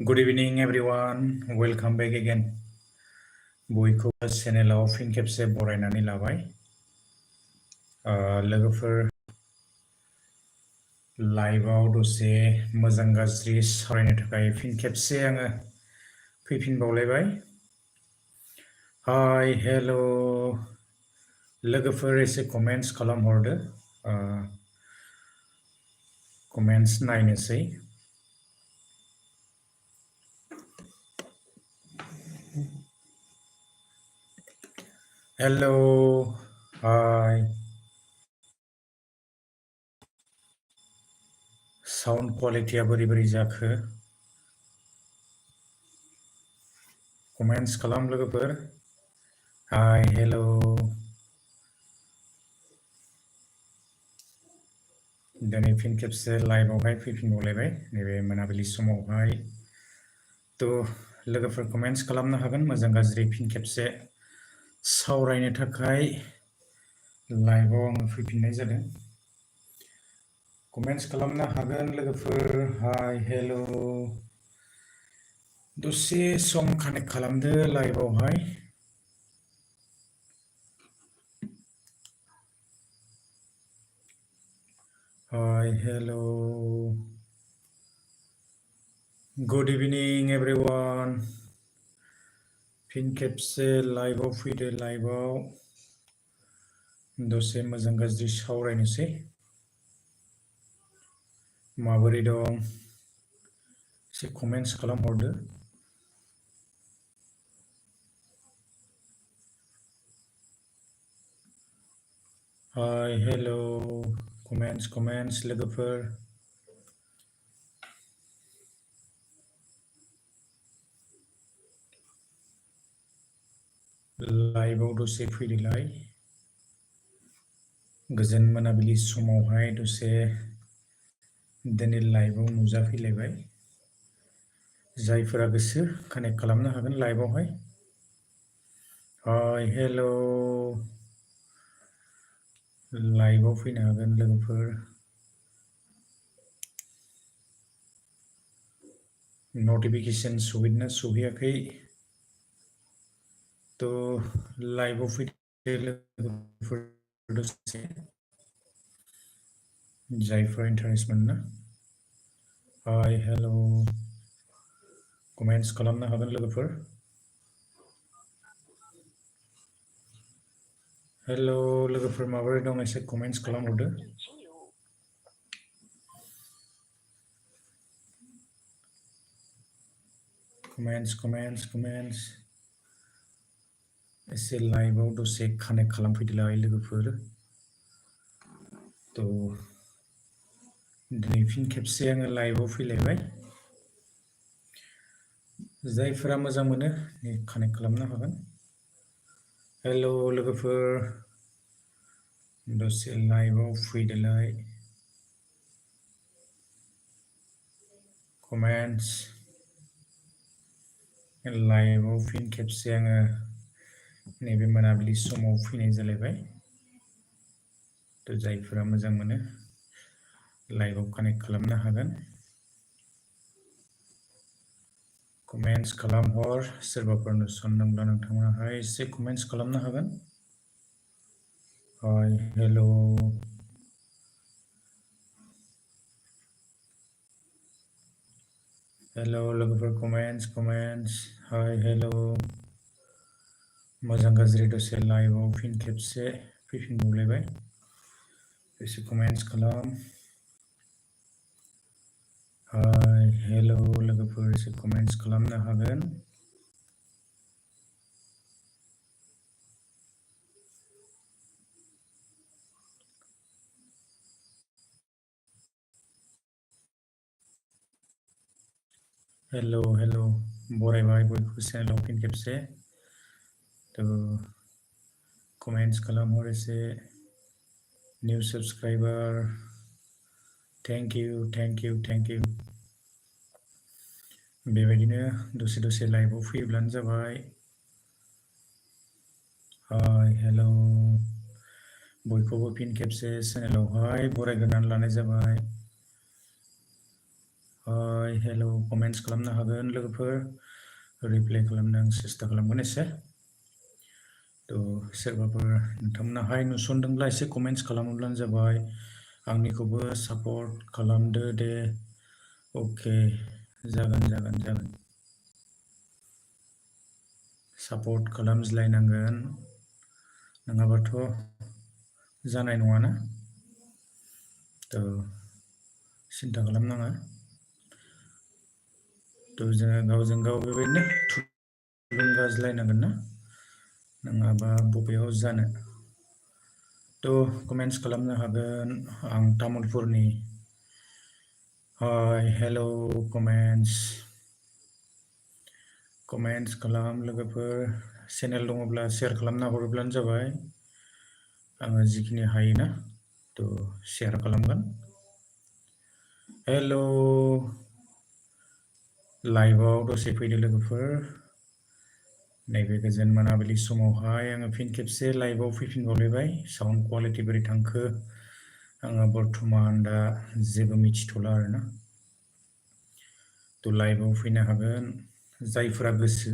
Good evening, everyone. Welcome back again. बयखौबो चेनेलाव फिन खेबसे बरायनानै लाबाय। लोगोफोर लाइभआव दसे मोजां गाज्रि सावरायनो थाखाय फिन खेबसे आङो फैफिनबावलायबाय। हाय हेल' लोगोफोर एसे कमेन्ट्स खालामहरदो। कमेन्ट्स नायनोसै। हेल' हाय साउन्ड क्वालिटिया बोरै जाखो? कमेन्ट्स खालाम लोगोफोर। हाय हेल' दिनै फिन खेबसे लाइभआवहाय फैफिनबावलायबाय नैबे मोनाबिलि समावहाय। लोगोफोर कमेन्ट्स खालामनो हागोन मोजां गाज्रि फिन खेबसे सावरायनो थाखाय लाइभआव आङो फैफिननाय जादों। कमेन्ट्स खालामनो हागोन लोगोफोर। हाय हेल' दसे सम कानेक्ट खालामदो लाइभआवहाय। हाय हेल' गुड इभिनिं एभरिवान। फिन खेबसे लाइभआव फैदो। लाइभआव दसे मोजां गाज्रि सावरायनोसै। माबोरै दं एसे कमेन्ट्स खालामहरदो। हाय हेल' कमेन्ट्स लोगोफोर। लाइभआव दसे फैदोलाय। गोजोन मोनाबिलि समावहाय दसे दिनै लाइभआव नुजाफैलायबाय। जायफोरा गोसो कानेक्ट खालामनो हागोन लाइभआवहाय। हाय हेल' लाइभआव फैनो हागोन लोगोफोर। नटिफिकेसन सहैदोंना सहैयाखै लाइभआव फैदो लोगोफोर दसे जायफोरा इन्टारेस्ट मोनो। हाय हेल' कमेन्ट्स खालामनो हागोन लोगोफोर। हेल' लोगोफोर माबोरै दं एसे कमेन्ट्स खालामहरदो। कमेन्ट्स एसे लाइभआव दसे कानेक्ट खालामफैदोलाय लोगोफोर। दिनै फिन खेबसे आङो लाइभआव फैलायबाय। जायफोरा मोजां मोनो कानेक्ट खालामनो हागोन। हेल' लोगोफोर दसे लाइभआव फैदोलाय। कमेन्ट्स लाइभआव फिन खेबसे आङो नैबे मोनाबिलि समाव फैनाय जालायबाय। जायफोरा मोजां मोनो लाइभआव कानेक्ट खालामनो हागोन। कमेन्ट्स खालामहर। सोरबाफोर नुसनदोंब्ला नोंथांमोनाहाय एसे कमेन्ट्स खालामनो हागोन। हाय हेल' लोगोफोर कमेन्ट्स हाय हेल' मोजां गाज्रि दसे लाइभआव फिन खेबसे फैफिनबावलायबाय। एसे कमेन्ट्स खालाम। हाय हेल' लोगोफोर एसे कमेन्ट्स खालामनो हागोन। हेल' बरायबाय बयखौबो चेनेलाव फिन खेबसे। कमेन्ट्स खालामहर एसे। New subscriber thank you. बेबायदिनो दसे लाइभआव फैब्लानो जाबाय। हाय हेल' बयखौबो फिन खेबसे चेनेलावहाय बरायग्रोनानै लानाय जाबाय। हाय हेल' कमेन्ट्स खालामनो हागोन लोगोफोर रिप्लाइ खालामनो आं सेस्था खालामगोन एसे थ' सोरबाफोर नोंथांमोनाहाय नुसनदोंब्ला एसे कमेन्ट्स खालामोब्लानो जाबाय आंनिखौबो सापर्ट खालामदो दे अके जागोन सापर्ट खालामज्लायनांगोन नङाबाथ' जानाय नङाना थ' सिन्था खालामनाङा थ' जोङो गावजों गाव बेबायदिनो थुलुंगाज्लायनांगोन ना नङाबा बबेयाव जानो थ' कमेन्ट्स खालामनो हागोन आं तामुलपुरनि हाय हेल' कमेन्ट्स खालाम लोगोफोर चेनेल दङब्ला शेयार खालामना हरोब्लानो जाबाय आङो जिखिनि हायोना थ' शेयार खालामगोन हेल' लाइभआव दसे फैदो लोगोफोर नैबे गोजोन मोनाबिलि समावहाय आङो फिन खेबसे लाइभआव फैफिनबावलायबाय साउन्ड क्वालिटि बोरै थांखो आङो बर्थमान दा जेबो मिथिथ'ला आरोना थ' लाइभआव फैनो हागोन जायफोरा गोसो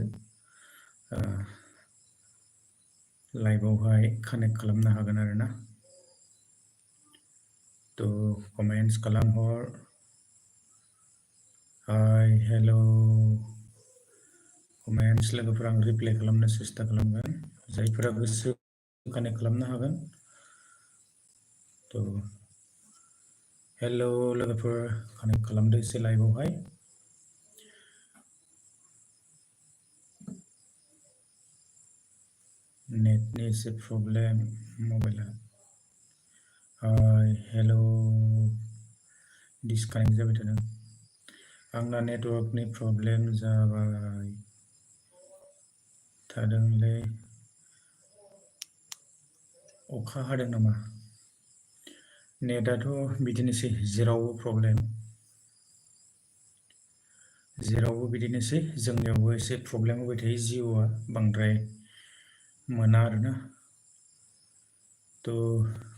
लाइभआवहाय कानेक्ट खालामनो हागोन आरोना थ' कमेन्ट्स खालामहर हाय हेल' कमेन्ट्स लोगोफोर आं रिप्लाइ खालामनो सेस्था खालामगोन जायफोरा गोसो कानेक्ट खालामनो हागोन थ' हेल' लोगोफोर कानेक्ट खालामदो एसे लाइभआवहाय नेटनि एसे प्रब्लेम मबाइला हाय हेल' डिसकानेक्ट जाबाय थादों आंना नेटवर्कनि प्रब्लेम जाबाय थादोंलै अखा हादों नामा नेटआथ' बिदिनोसै जेरावबो प्रब्लेम जेरावबो बिदिनोसै जोंनियावबो एसे प्रब्लेम होबाय थायो जिअ'आ बांद्राय मोना आरोना थ'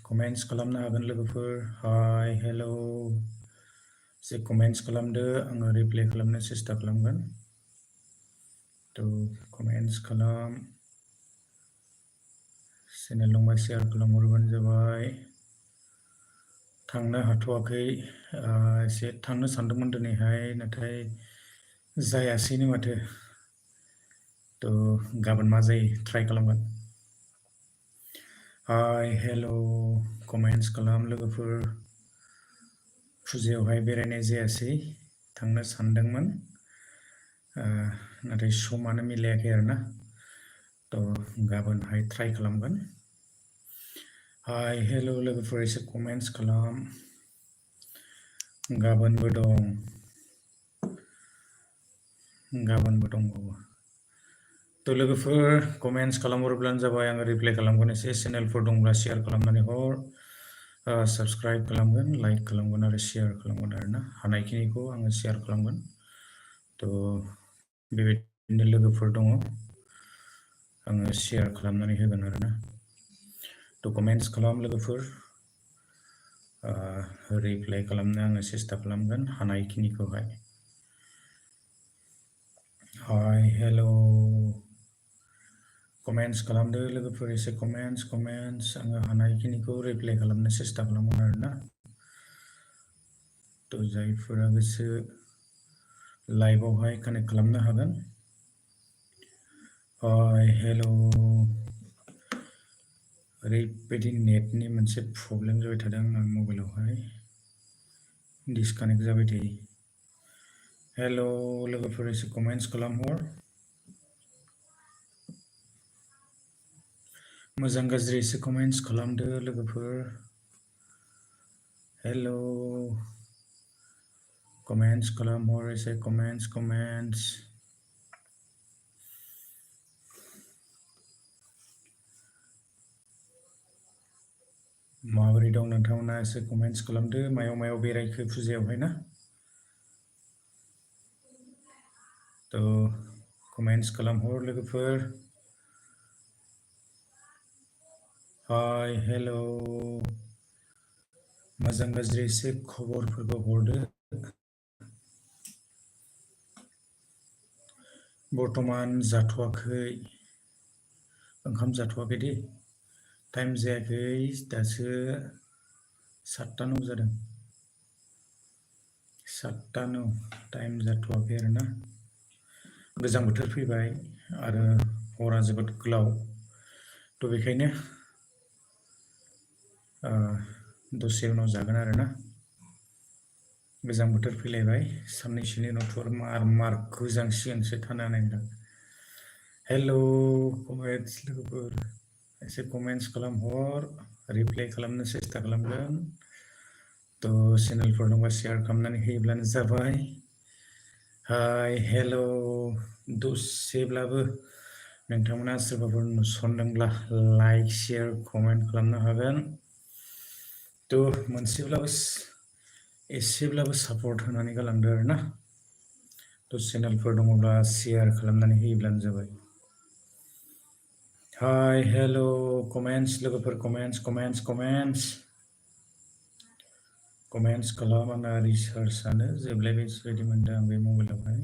कमेन्ट्स खालामनो हागोन लोगोफोर हाय हेल' एसे कमेन्ट्स खालामदो आङो रिप्लाइ खालामनो सेस्था खालामगोन थ' कमेन्ट्स खालाम चेनेल दंबा शेयार खालामहरबानो जाबाय थांनो हाथ'वाखै एसे थांनो सानदोंमोन दिनैहाय नाथाय जायासैनो माथो थ' गाबोन मा जायो ट्राइ खालामगोन हाय हेल' कमेन्ट्स खालाम लोगोफोर फुजायावहाय बेरायनाय जायासै थांनो सानदोंमोन नाथाय समानो मिलायाखै आरोना थ' गाबोनहाय ट्राइ खालामगोन हाय हेल' लोगोफोर एसे कमेन्ट्स खालाम गाबोनबो दंबावो थ' लोगोफोर कमेन्ट्स खालामहरोब्लानो जाबाय आङो रिप्लाइ खालामगोन एसे चेनेलफोर दंब्ला शेयार खालामनानै हर साबस्क्राइब खालामगोन लाइक खालामगोन आरो शेयार खालामगोन आरोना हानायखिनिखौ आङो शेयार खालामगोन थ' बेबायदिनो लोगोफोर दङ आङो शेयार खालामनानै होगोन आरोना थ' कमेन्ट्स खालाम लोगोफोर रिप्लाइ खालामनो आङो सेस्था खालामगोन हानायखिनिखौहाय हाय हेल' कमेन्ट्स खालामदो लोगोफोर एसे कमेन्ट्स आङो हानायखिनिखौ रिप्लाइ खालामनो सेस्था खालामगोन आरोना थ' जायफोरा गोसो लाइभआवहाय कानेक्ट खालामनो हागोन हाय हेल' ओरैबायदि नेटनि मोनसे प्रब्लेम जाबाय थादों आं मबाइलावहाय डिसकानेक्ट जाबाय थायो हेल' लोगोफोर एसे कमेन्ट्स खालामहर मोजां गाज्रि एसे कमेन्ट्स खालामदो लोगोफोर हेल' कमेन्ट्स खालामहर एसे कमेन्ट्स माबोरै दं नोंथांमोना एसे कमेन्ट्स खालामदो मायाव बेरायखो फुजायावहाय ना थ' कमेन्ट्स खालामहर लोगोफोर हाय हेल' मोजां गाज्रि एसे खबरफोरखौ हरदो बर्थमान जाथ'वाखै ओंखाम जाथ'वाखै दे टाइम जायाखै दासो 7:09 जादों 7:09 टाइम जाथ'वाखै आरोना गोजां बोथोर फैबाय आरो हरा जोबोद गोलाव थ' बेखायनो दसे उनाव जागोन आरोना गोजां बोथोर फैलायबाय साननैसोनि उनावथ' मार गोजांसिगोनसो थानो हानाय नंला हेल' कमेन्ट्स लोगोफोर एसे कमेन्ट्स खालामहर रिप्लाइ खालामनो सेस्था खालामगोन थ' चेनेलफोर दंबा शेयार खालामनानै होयोब्लानो जाबाय हाय हेल' दसेब्लाबो नोंथांमोना सोरबाफोर नुसनदोंब्ला लाइक शेयार कमेन्ट खालामनो हागोन थ' मोनसेब्लाबो एसेब्लाबो सापर्ट होनानै गालांदो आरोना थ' चेनेलफोर दङब्ला शेयार खालामनानै होयोब्लानो जाबाय हाय हेल' कमेन्ट्स लोगोफोर कमेन्ट्स खालाम आंना रिसार्चआनो जोबलायबाय बायदि मोनदों आं बे मबाइलावहाय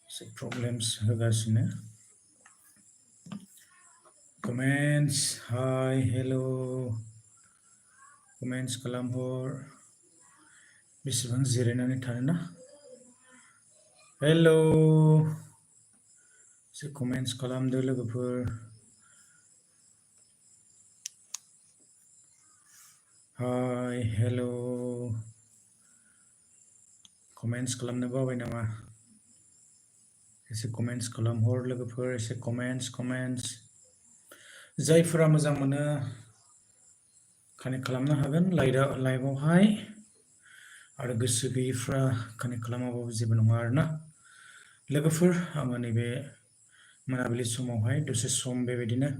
एसे प्रब्लेम्स होगासिनो कमेन्ट्स हाय हेल' कमेन्ट्स खालामहर बेसेबां जिरायनानै थानोना हेल' एसे कमेन्ट्स खालामदो लोगोफोर हाय हेल' कमेन्ट्स खालामनो बाबाय नामा एसे कमेन्ट्स खालामहर लोगोफोर एसे कमेन्ट्स जायफोरा मोजां मोनो कानेक्ट खालामनो हागोन लाइभआवहाय आरो गोसो गैयैफ्रा कानेक्ट खालामाबाबो जेबो नङा आरोना लोगोफोर आङो नैबे मोनाबिलि समावहाय दसे सम बेबायदिनो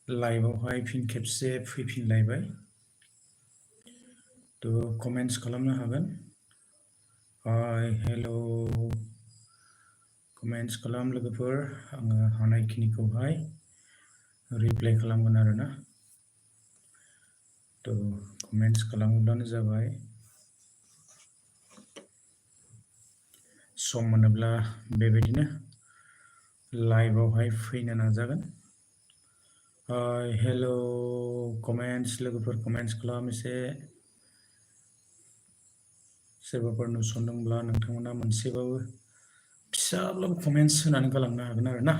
लाइभआवहाय फिन खेबसे फैफिनलायबाय थ' कमेन्ट्स खालामनो हागोन हाय हेल' कमेन्ट्स खालाम लोगोफोर आङो हानायखिनिखौहाय रिप्लाइ खालामगोन आरोना थ' कमेन्ट्स खालामोब्लानो जाबाय सम मोनोब्ला बेबायदिनो लाइभआवहाय फैनो नाजागोन हाय हेल' कमेन्ट्स लोगोफोर कमेन्ट्स खालाम एसे सोरबाफोर नुसनदोंब्ला नोंथांमोना मोनसेबाबो फिसाब्लाबो कमेन्ट्स होनानै गालांनो हागोन आरोना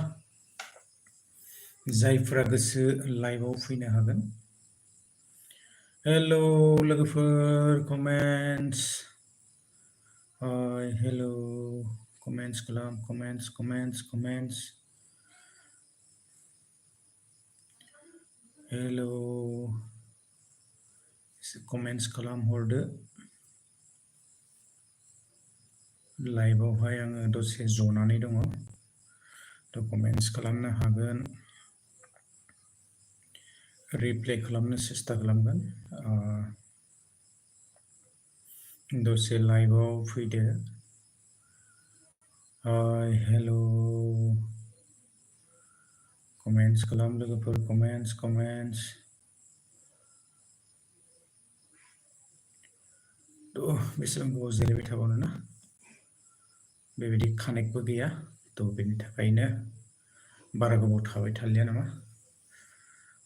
जायफोरा गोसो लाइभआव फैनो हागोन हेल' लोगोफोर कमेन्ट्स हाय हेल' कमेन्ट्स खालाम कमेन्ट्स हेल' एसे कमेन्ट्स खालामहरदो लाइभआवहाय आङो दसे जनानै दङ थ' कमेन्ट्स खालामनो हागोन रिप्लाइ खालामनो सेस्था खालामगोन दसे लाइभआव फैदो हाय हेल' कमेन्ट्स खालाम लोगोफोर कमेन्ट्स थ' बेसेबां गोबाव जिरायबाय थाबावनो ना बेबायदि कानेक्टबो गैया थ' बेनि थाखायनो बारा गोबाव थाबाय थालिया नामा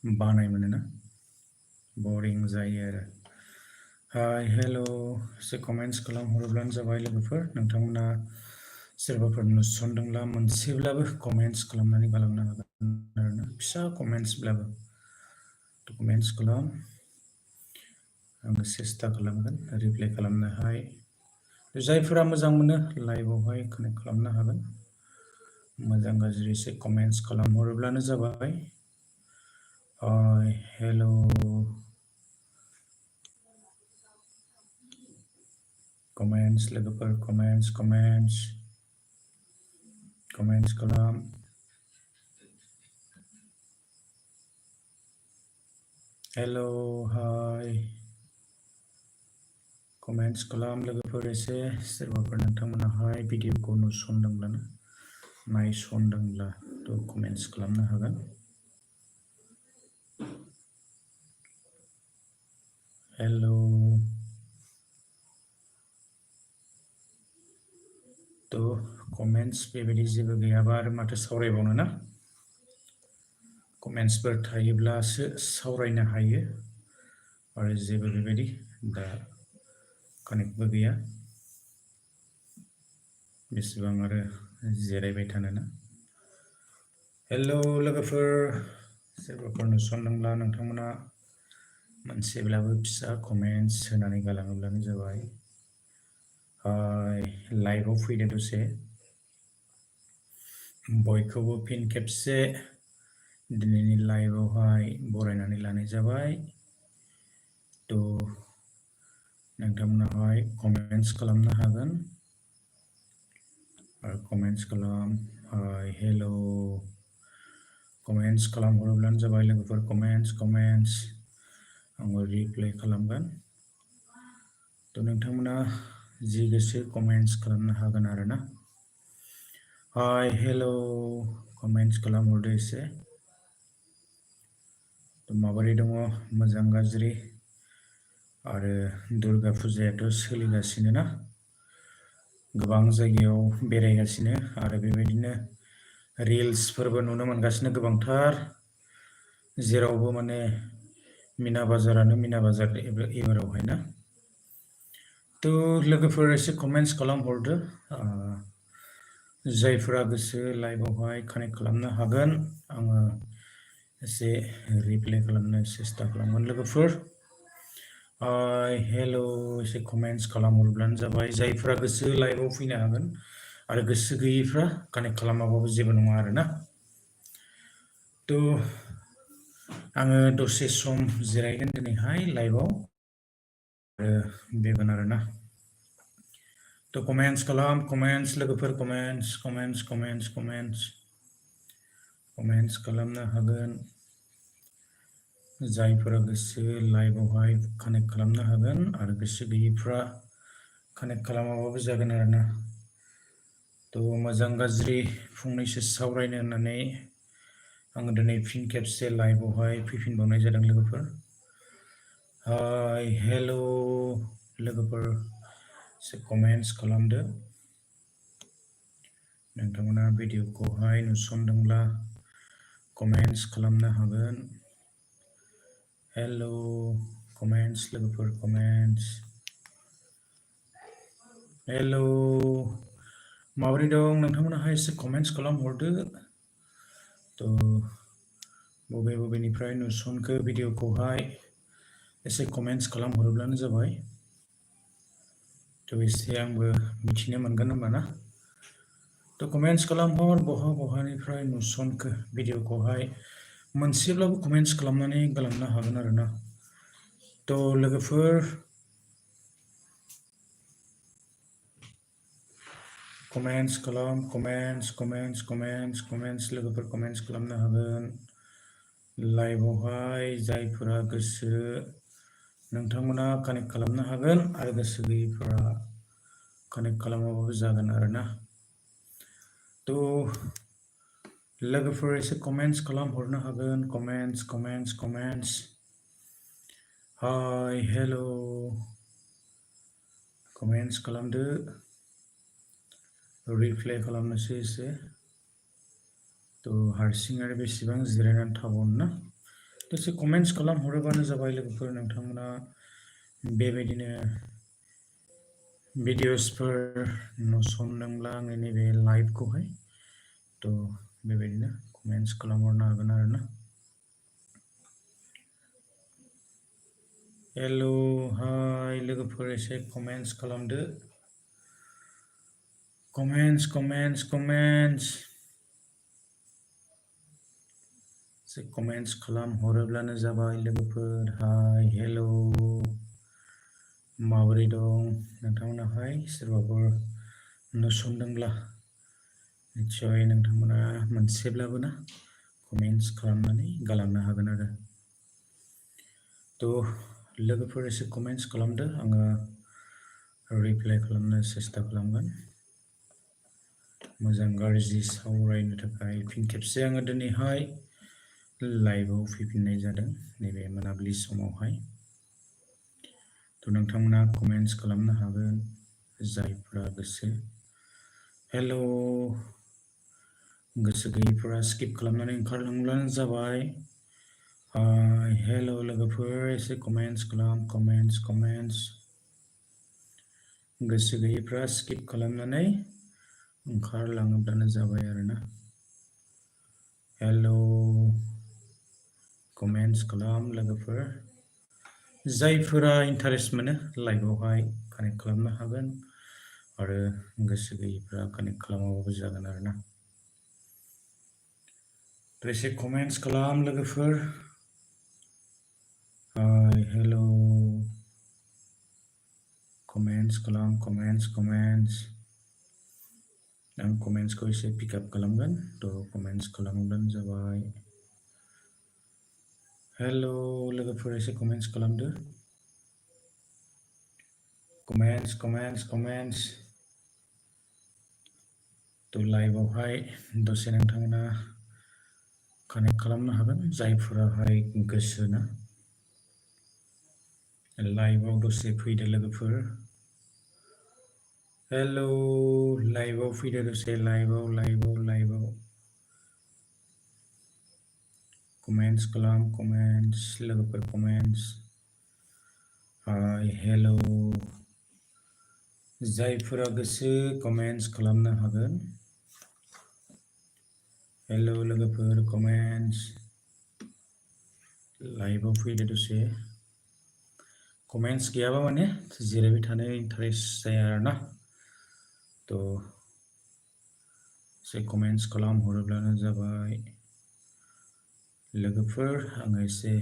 बानाय मोनोना बरिं जायो आरो हाय हेल' एसे कमेन्ट्स खालामहरोब्लानो जाबाय लोगोफोर नोंथांमोना सोरबाफोर नुसनदोंब्ला मोनसेब्लाबो कमेन्ट्स खालामनानै गालांनो हागोन आरोना फिसा कमेन्ट्सब्लाबो कमेन्ट्स खालाम आङो सेस्था खालामगोन रिप्लाइ खालामनोहाय जायफोरा मोजां मोनो लाइभआवहाय कानेक्ट खालामनो हागोन मोजां गाज्रि एसे कमेन्ट्स खालामहरोब्लानो जाबाय हाय हेल' कमेन्ट्स लोगोफोर कमेन्ट्स खालाम हेल' हाय कमेन्ट्स खालाम लोगोफोर एसे सोरबाफोर नोंथांमोनाहाय भिडिअखौ नुसनदोंब्ला नायसनदोंब्ला थ' कमेन्ट्स खालामनो हागोन हेल' तो कमेन्ट्स बेबायदि जेबो गैयाबा आरो माथो सावरायबावनो ना कमेन्ट्सफोर थायोब्लासो सावरायनो हायो आरो जेबो बेबायदि दा कानेक्टबो गैया बेसेबां आरो जिरायबाय थानो ना हेलौ लोगोफोर सोरबाफोर नुसनदोंब्ला नोंथांमोना मोनसेब्लाबो फिसा कमेन्ट्स होनानै गालाङोब्लानो जाबाय लाइभआव फैदो दसे बयखौबो फिन खेबसे दिनैनि लाइभआवहाय बरायनानै लानाय जाबाय तो नोंथांमोनाहाय कमेन्ट्स खालामनो हागोन आरो कमेन्ट्स खालाम हेलौ कमेन्ट्स खालामहरोब्लानो जाबाय लोगोफोर कमेन्ट्स आङो रिप्लाइ खालामगोन तो नोंथांमोना जि गोसो कमेन्ट्स खालामनो हागोन आरो ना हेलौ कमेन्ट्स खालामहरदो एसे तो माबोरै दङ मोजां गाज्रि आरो दुर्गा फुजायाथ' सोलिगासिनो ना गोबां जायगायाव बेरायगासिनो आरो बेबायदिनो रिल्सफोरबो नुनो मोनगासिनो गोबांथार जेरावबो माने मिना बाजारानो मिना बाजार एबारावहाय ना तो लोगोफोर एसे कमेन्ट्स खालामहरदो जायफोरा गोसो लाइभआवहाय कानेक्ट खालामनो हागोन आङो एसे रिप्लाइ खालामनो सेस्था खालामगोन लोगोफोर हेलौ एसे कमेन्ट्स खालामहरब्लानो जाबाय जायफोरा गोसो लाइभआव फैनो हागोन आरो गोसो गैयैफ्रा कानेक्ट खालामाबाबो जेबो नङा आरो ना तो आङो दसे सम जिरायगोन दिनैहाय लाइभआव आरो बेगोन आरो ना तो कमेन्ट्स खालाम कमेन्ट्स लोगोफोर कमेन्ट्स खालामनो हागोन जायफोरा गोसो लाइभआवहाय कानेक्ट खालामनो हागोन आरो गोसो गैयैफ्रा कानेक्ट खालामाबाबो जागोन आरो ना तो मोजां गाज्रि फंनैसो सावरायनो होननानै आङो दिनै फिन खेबसे लाइभआवहाय फैफिनबावनाय जादों लोगोफोर हेलौ लोगोफोर एसे कमेन्ट्स खालामदो नोंथांमोना भिडिअखौहाय नुसनदोंब्ला कमेन्ट्स खालामनो हागोन हेलौ कमेन्ट्स लोगोफोर कमेन्ट्स हेलौ माबोरै दं नोंथांमोनाहाय एसे कमेन्ट्स खालामहरदो तो बबेनिफ्राय नुसनखो भिडिअखौहाय एसे कमेन्ट्स खालामहरोब्लानो जाबाय तो एसे आंबो मिथिनो मोनगोन होमबा ना तो कमेन्ट्स खालामहर बहानिफ्राय नुसनखो भिडिअखौहाय मोनसेब्लाबो कमेन्ट्स खालामनानै गालांनो हागोन आरो ना तो लोगोफोर कमेन्ट्स खालाम कमेन्ट्स लोगोफोर कमेन्ट्स खालामनो हागोन लाइभआवहाय जायफोरा गोसो नोंथांमोना कानेक्ट खालामनो हागोन आरो गोसो गैयैफोरा कानेक्ट खालामाबाबो जागोन आरो ना तो लोगोफोर एसे कमेन्ट्स खालामहरनो हागोन कमेन्ट्स हेलौ कमेन्ट्स खालामदो रिप्लाइ खालामनोसै एसे तो हारसिं आरो बेसेबां जिरायनानै थाबावनो ना एसे कमेन्ट्स खालामहरोबानो जाबाय लोगोफोर नोंथांमोना बेबायदिनो भिडिअसफोर नुसनदोंब्ला आंनि नैबे लाइभखौहाय तो बेबायदिनो कमेन्ट्स खालामहरनो हागोन आरो ना हेलौ हाय लोगोफोर एसे कमेन्ट्स खालामदो कमेन्ट्स एसे कमेन्ट्स खालामहरोब्लानो जाबाय लोगोफोर हाय हेलौ माबोरै दं नोंथांमोनाहाय सोरबाफोर नुसनदोंब्ला निस्सय नोंथांमोना मोनसेब्लाबो ना कमेन्ट्स खालामनानै गालांनो हागोन आरो तो लोगोफोर एसे कमेन्ट्स खालामदो आङो रिप्लाइ खालामनो सेस्था खालामगोन मोजां गाज्रि सावरायनो थाखाय फिन खेबसे आङो दिनैहाय लाइभआव फैफिननाय जादों नैबे मोनाबिलि समावहाय तो नोंथांमोना कमेन्ट्स खालामनो हागोन जायफोरा गोसो हेलौ गोसो गैयैफोरा स्किप खालामनानै ओंखारलांब्लानो जाबाय। हाय हेलौ लोगोफोर एसे कमेन्ट्स खालाम कमेन्ट्स गोसो गैयैफ्रा स्किप खालामनानै ओंखारलाङोब्लानो जाबाय आरोना। हेलौ कमेन्ट्स खालाम लोगोफोर जायफोरा इन्टारेस्ट मोनो लाइभआवहाय कानेक्ट खालामनो हागोन आरो गोसो गैयैफ्रा कानेक्ट खालामाबाबो जागोन आरोना। एसे कमेन्ट्स खालाम लोगोफोर हाय हेलौ कमेन्ट्स खालाम कमेन्ट्स आं कमेन्ट्सखौ एसे पिकआप खालामगोन थ' कमेन्ट्स खालामब्लानो जाबाय। हेलौ लोगोफोर एसे कमेन्ट्स खालामदो कमेन्ट्स थ' लाइभआवहाय दसे नोंथांमोना कानेक्ट खालामनो हागोन जायफोराहाय गोसो ना लाइभआव दसे फैदो लोगोफोर हेलौ लाइभआव फैदो दसे लाइभआव कमेन्ट्स खालाम कमेन्ट्स लोगोफोर कमेन्ट्स हाय हेलौ जायफोरा गोसो कमेन्ट्स खालामनो हागोन। हेलौ लोगोफोर कमेन्ट्स लाइभआव फैदो दसे कमेन्ट्स गैयाबा माने जिरायबाय थानो इन्टारेस्ट जाया आरोना थ' एसे कमेन्ट्स खालामहरोब्लानो जाबाय लोगोफोर आङो एसे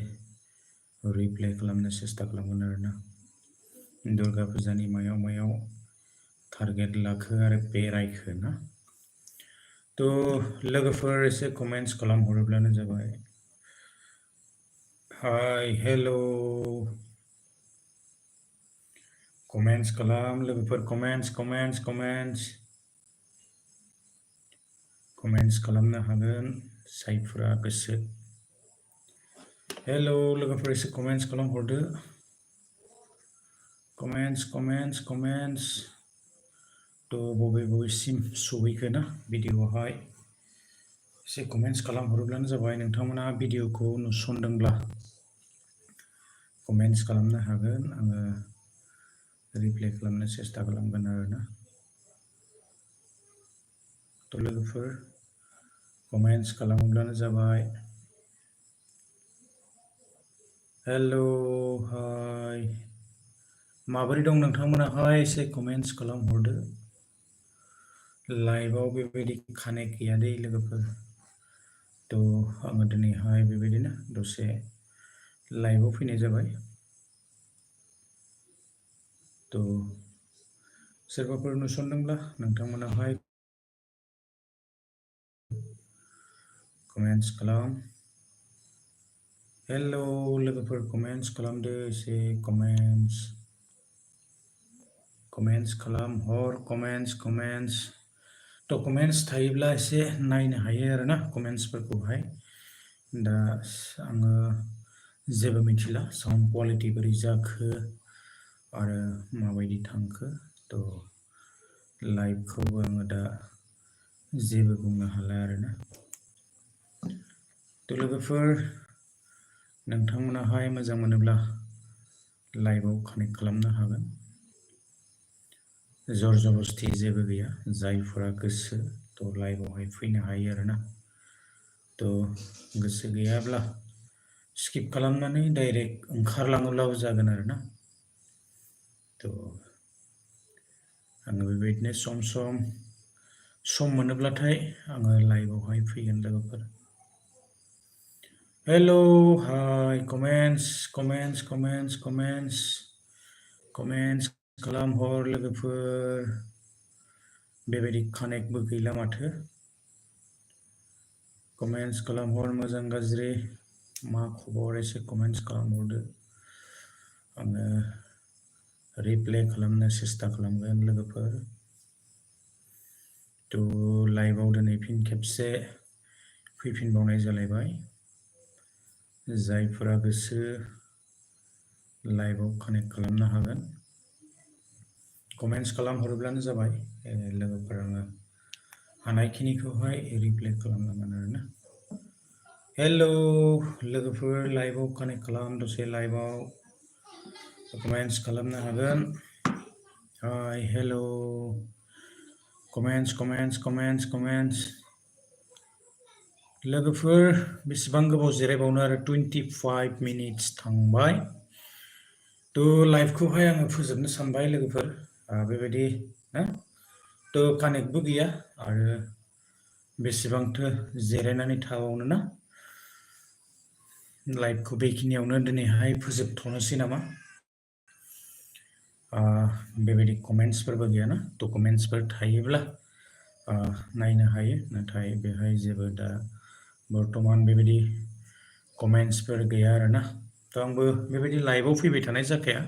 रिप्लाइ खालामनो सेस्था खालामगोन आरोना। दुर्गा फुजानि मायाव टारगेट लाखो आरो बेरायखो ना थ' लोगोफोर एसे कमेन्ट्स खालामहरोब्लानो जाबाय। हाय हेलौ कमेन्ट्स खालाम लोगोफोर कमेन्ट्स खालामनो हागोन जायफोरा गोसो। हेलौ लोगोफोर एसे कमेन्ट्स खालामहरदो कमेन्ट्स थ' बबेसिम सहैखो ना भिडिअ'आवहाय एसे कमेन्ट्स खालामहरोब्लानो जाबाय। नोंथांमोना भिडिअ'खौ नुसनदोंब्ला कमेन्ट्स खालामनो हागोन आङो रिप्लाइ खालामनो सेस्था खालामगोन आरोना। थ' लोगोफोर कमेन्ट्स खालामोब्लानो जाबाय। हेलौ हाय माबोरै दं नोंथांमोनाहाय एसे कमेन्ट्स खालामहरदो लाइभआव बेबायदि कानेक्ट गैया दै लोगोफोर थ' आङो दिनैहाय बेबायदिनो दसे लाइभआव फैनाय जाबाय थ' सोरबाफोर नुसनदोंब्ला नोंथांमोनाहाय कमेन्ट्स खालाम। हेलौ लोगोफोर कमेन्ट्स खालामदो एसे कमेन्ट्स खालामहर कमेन्ट्स थ' कमेन्ट्स थायोब्ला एसे नायनो हायो आरोना कमेन्ट्सफोरखौहाय दा आङो जेबो मिथिला साउन्ड कुवालिटि बोरै जाखो आरो माबायदि थांखो थ' लाइभखौबो आङो दा जेबो बुंनो हाला आरोना। थ' लोगोफोर नोंथांमोनाहाय मोजां मोनोब्ला लाइभआव कानेक्ट खालामनो हागोन जर जबस्थि जेबो गैया जायफोरा गोसो थ' लाइभआवहाय फैनो हायो आरोना थ' गोसो गैयाब्ला स्किप खालामनानै डाइरेक्ट ओंखारलाङोब्लाबो जागोन आरोना थ' आङो बेबायदिनो सम मोनोब्लाथाय आङो लाइभआवहाय फैगोन लोगोफोर। हेलौ हाय कमेन्ट्स खालामहर लोगोफोर बेबायदि कानेक्टबो गैला माथो कमेन्ट्स खालामहर मोजां गाज्रि मा खबर एसे कमेन्ट्स खालामहरदो आङो रिप्लाइ खालामनो सेस्था खालामगोन लोगोफोर। थ' लाइभआव दिनै फिन खेबसे फैफिनबावनाय जालायबाय जायफोरा गोसो लाइभआव कानेक्ट खालामनो हागोन कमेन्ट्स खालामहरोब्लानो जाबाय लोगोफोर। आङो हानायखिनिखौहाय रिप्लाइ खालामनांगोन आरोना। हेलौ लोगोफोर लाइभआव कानेक्ट खालाम दसे लाइभआव कमेन्ट्स खालामनो हागोन। हाय हेलौ कमेन्ट्स लोगोफोर बेसेबां गोबाव जिरायबावनो आरो 25 मिनिट्स थांबाय। थ' लाइभखौहाय आङो फोजोबनो सानबाय लोगोफोर बेबायदि ना थ' कानेक्टबो गैया आरो बेसेबांथो जिरायनानै थाबावनो ना लाइभखौ बेखिनियावनो दिनैहाय फोजोबथ'नोसै नामा बेबायदि कमेन्ट्सफोरबो गैयाना थ' कमेन्ट्सफोर थायोब्ला नायनो हायो नाथाय बेहाय जेबो दा बर्थमान बेबायदि कमेन्ट्सफोर गैया आरोना थ' आंबो बेबायदि लाइभआव फैबाय थानाय जाखाया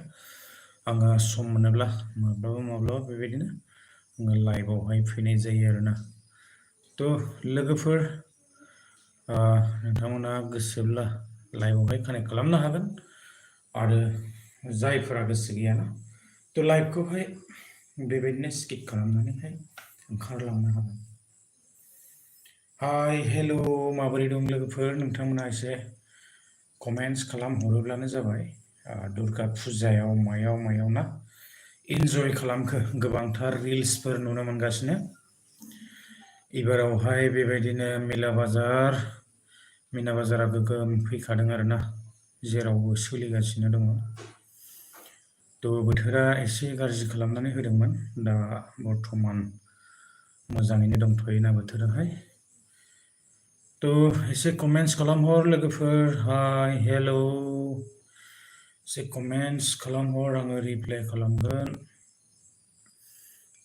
आङो सम मोनोब्ला माब्लाबा बेबायदिनो आङो लाइभआवहाय फैनाय जायो आरोना थ' लोगोफोर नोंथांमोना गोसोब्ला लाइभआवहाय कानेक्ट खालामनो हागोन आरो जायफोरा गोसो गैयाना थ' लाइभखौहाय बेबायदिनो स्किप खालामनानैहाय ओंखारलांनो हागोन। हाय हेलौ माबोरै दं लोगोफोर नोंथांमोना एसे कमेन्ट्स खालामहरोब्लानो जाबाय दुर्गा फुजायाव मायाव ना इन्जय खालामखो गोबांथार रिल्सफोर नुनो मोनगासिनो एबारावहाय बेबायदिनो मिना बाजारा गोगोम फैखादों आरोना जेरावबो सोलिगासिनो दङ थ' बोथोरा एसे गाज्रि खालामनानै होदोंमोन दा बर्थमान मोजाङैनो दंथ'योना बोथोराहाय थ' एसे कमेन्ट्स खालामहर लोगोफोर हाय हेलौ एसे कमेन्ट्स खालामहर आङो रिप्लाइ खालामगोन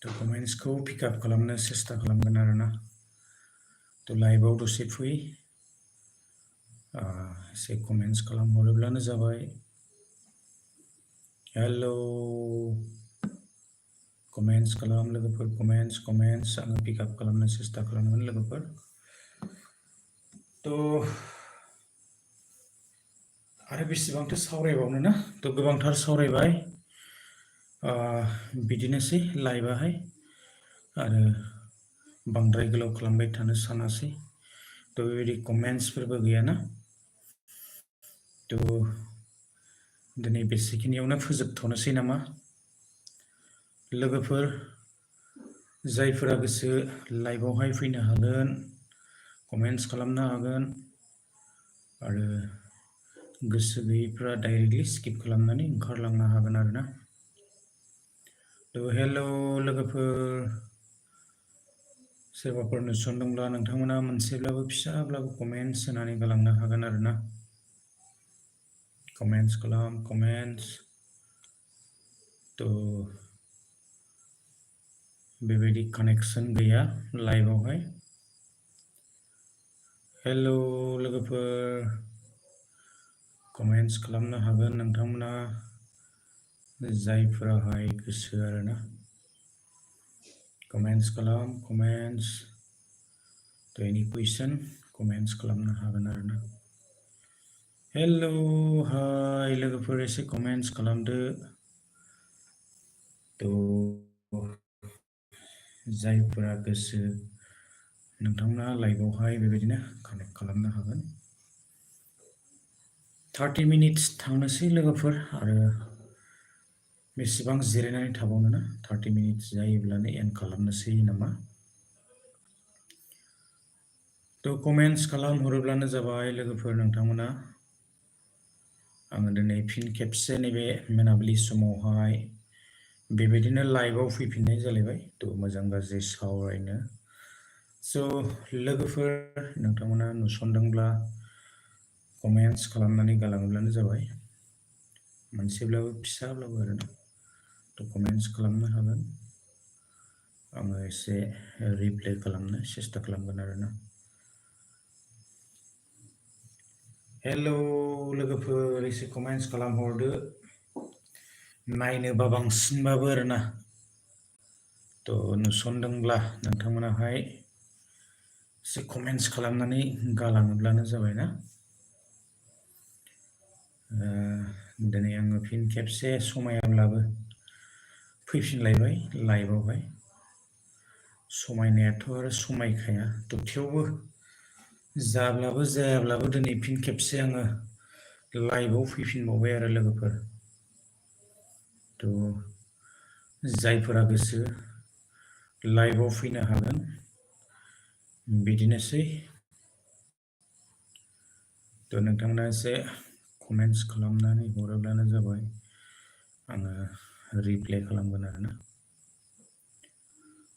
थ' कमेन्ट्सखौ पिकआप खालामनो सेस्था खालामगोन आरोना थ' लाइभआव दसे फै एसे कमेन्ट्स खालामहरोब्लानो जाबाय हेलौ कमेन्ट्स खालाम लोगोफोर कमेन्ट्स आङो पिकआप खालामनो सेस्था खालामगोन लोगोफोर थ' आरो बेसेबांथो सावरायबावनो ना थ' गोबांथार सावरायबाय बिदिनोसै लाइभआहाय आरो बांद्राय गोलाव खालामबाय थानो सानासै थ' बेबायदि कमेन्ट्सफोरबो गैयाना थ' दिनै बेसेखिनियावनो फोजोबथ'नोसै नामा लोगोफोर जायफोरा गोसो लाइभआवहाय फैनो हागोन कमेन्ट्स खालामनो हागोन आरो गोसो गैयैफ्रा डाइरेक्टलि स्किप खालामनानै ओंखारलांनो हागोन आरोना थ' हेलौ लोगोफोर सोरबाफोर नुसनदोंब्ला नोंथांमोना मोनसेब्लाबो फिसाब्लाबो कमेन्ट्स होनानै गालांनो हागोन आरोना कमेन्ट्स खालाम कमेन्ट्स थ' बेबायदि कानेक्सन गैया लाइभआवहाय हेलौ लोगोफोर कमेन्ट्स खालामनो हागोन नोंथांमोना जायफोराहाय गोसो आरोना कमेन्ट्स खालाम कमेन्ट्स थ' एनि कुइसन कमेन्ट्स खालामनो हागोन आरोना हेलौ हाय लोगोफोर एसे कमेन्ट्स खालामदो थ' जायफोरा गोसो नोंथांमोना लाइभआवहाय बेबायदिनो कानेक्ट खालामनो हागोन 30 मिनिट्स थांनोसै लोगोफोर आरो बेसेबां जिरायनानै थाबावनो ना 30 मिनिट्स जायोब्लानो एन्ड खालामनोसै नामा थ' कमेन्ट्स खालामहरोब्लानो जाबाय लोगोफोर नोंथांमोना आङो दिनै फिन खेबसे नैबे मोनाबिलि समावहाय बेबायदिनो लाइभआव फैफिननाय जालायबाय थ' मोजां गाज्रि सावरायनो स' लोगोफोर नोंथांमोना नुसनदोंब्ला कमेन्ट्स खालामनानै गालाङोब्लानो जाबाय मोनसेब्लाबो फिसाब्लाबो आरोना थ' कमेन्ट्स खालामनो हागोन आङो एसे रिप्लाइ खालामनो सेस्था खालामगोन आरोना हेलौ लोगोफोर एसे कमेन्ट्स खालामहरदो नायनोबा बांसिनबाबो आरोना थ' नुसनदोंब्ला नोंथांमोनाहाय एसे कमेन्ट्स खालामनानै गालाङोब्लानो जाबाय ना दिनै आङो फिन खेबसे समायाब्लाबो फैफिनलायबाय लाइभआवहाय समायनायाथ' आरो समायखाया थ' थेवबो जाब्लाबो जायाब्लाबो दिनै फिन खेबसे आङो लाइभआव फैफिनबावबाय आरो लोगोफोर। थ' जायफोरा गोसो लाइभआव फैनो हागोन बिदिनोसै। थ' नोंथांमोना एसे कमेन्ट्स खालामनानै हरोब्लानो जाबाय, आङो रिप्लाइ खालामगोन आरोना।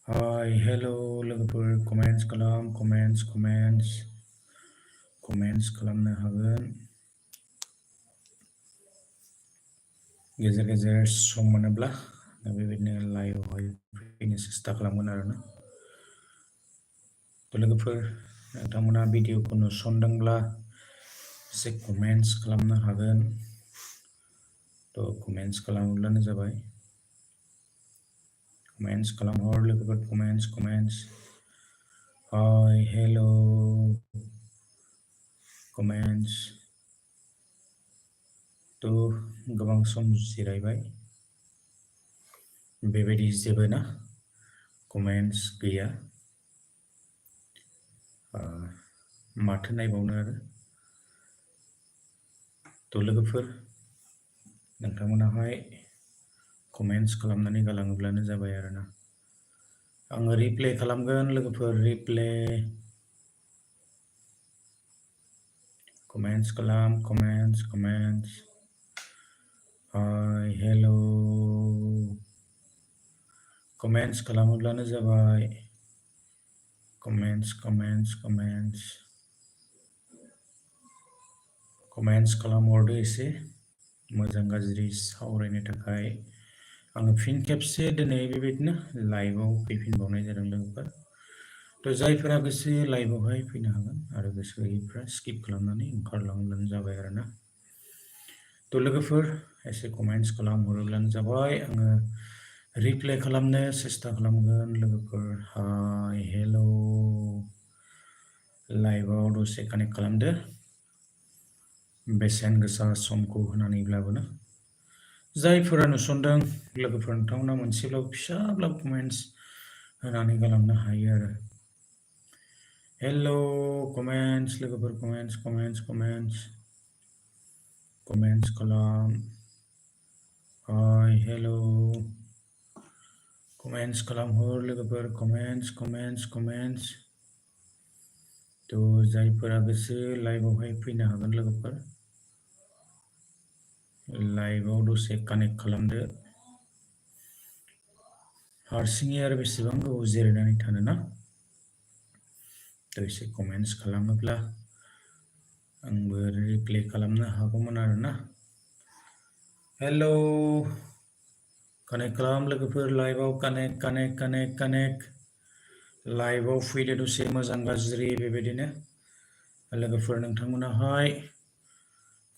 हाय हेल' लोगोफोर, कमेन्ट्स खालाम, कमेन्ट्स खालामनो हागोन। गेजेर गेजेर सम मोनोब्ला बेबायदिनो लाइभआवहाय फैनो सेस्था खालामगोन आरोना। थ' लोगोफोर, नोंथांमोना भिडिअखौ नुसनदोंब्ला एसे कमेन्ट्स खालामनो हागोन। थ' कमेन्ट्स खालामोब्लानो जाबाय। कमेन्ट्स खालामहर लोगोफोर, कमेन्ट्स। हाय हेल' कमेन्ट्स। थ' गोबां सम जिरायबाय, बेबायदि जेबो ना कमेन्ट्स गैया। माथो नायबावनो आरो। थ' लोगोफोर, नोंथांमोनाहाय कमेन्ट्स खालामनानै गालाङोब्लानो जाबाय आरोना। आङो रिप्लाइ खालामगोन लोगोफोर, रिप्लाइ। कमेन्ट्स खालाम, कमेन्ट्स। हाय हेल' कमेन्ट्स खालामोब्लानो जाबाय। कमेन्ट्स खालामहरदो एसे मोजां गाज्रि सावरायनो थाखाय। आङो फिन खेबसे दिनै बेबायदिनो लाइभआव फैफिनबावनाय जादों लोगोफोर। थ' जायफोरा गोसो लाइभआवहाय फैनो हागोन आरो गोसो गैयैफ्रा स्किप खालामनानै ओंखारलांब्लानो जाबाय आरोना। थ' लोगोफोर, एसे कमेन्ट्स खालामहरोब्लानो जाबाय, आङो रिप्लाइ खालामनो सेस्था खालामगोन लोगोफोर। हाय हेल' लाइभआव दसे कानेक्ट खालामदो, बेसेन गोसा समखौ होनानैब्लाबो ना। जायफोरा नुसनदों लोगोफोर, नोंथांमोना मोनसेब्लाबो फिसाब्लाबो कमेन्ट्स होनानै गालांनो हायो आरो। हेल' कमेन्ट्स लोगोफोर, कमेन्ट्स खालाम। हाय हेल' कमेन्ट्स खालामहर लोगोफोर, कमेन्ट्स। थ' जायफोरा गोसो लाइभआवहाय फैनो हागोन लोगोफोर, लाइभआव दसे कानेक्ट खालामदो। हारसिङै आरो बेसेबां गोबाव जिरायनानै थानो ना। थ' एसे कमेन्ट्स खालामोब्ला आंबो रिप्लाइ खालामनो हागौमोन आरोना। हेल' कानेक्ट खालाम लोगोफोर, लाइभआव कानेक्ट। लाइभआव फैदो दसे मोजां गाज्रि बेबायदिनो। लोगोफोर, नोंथांमोनाहाय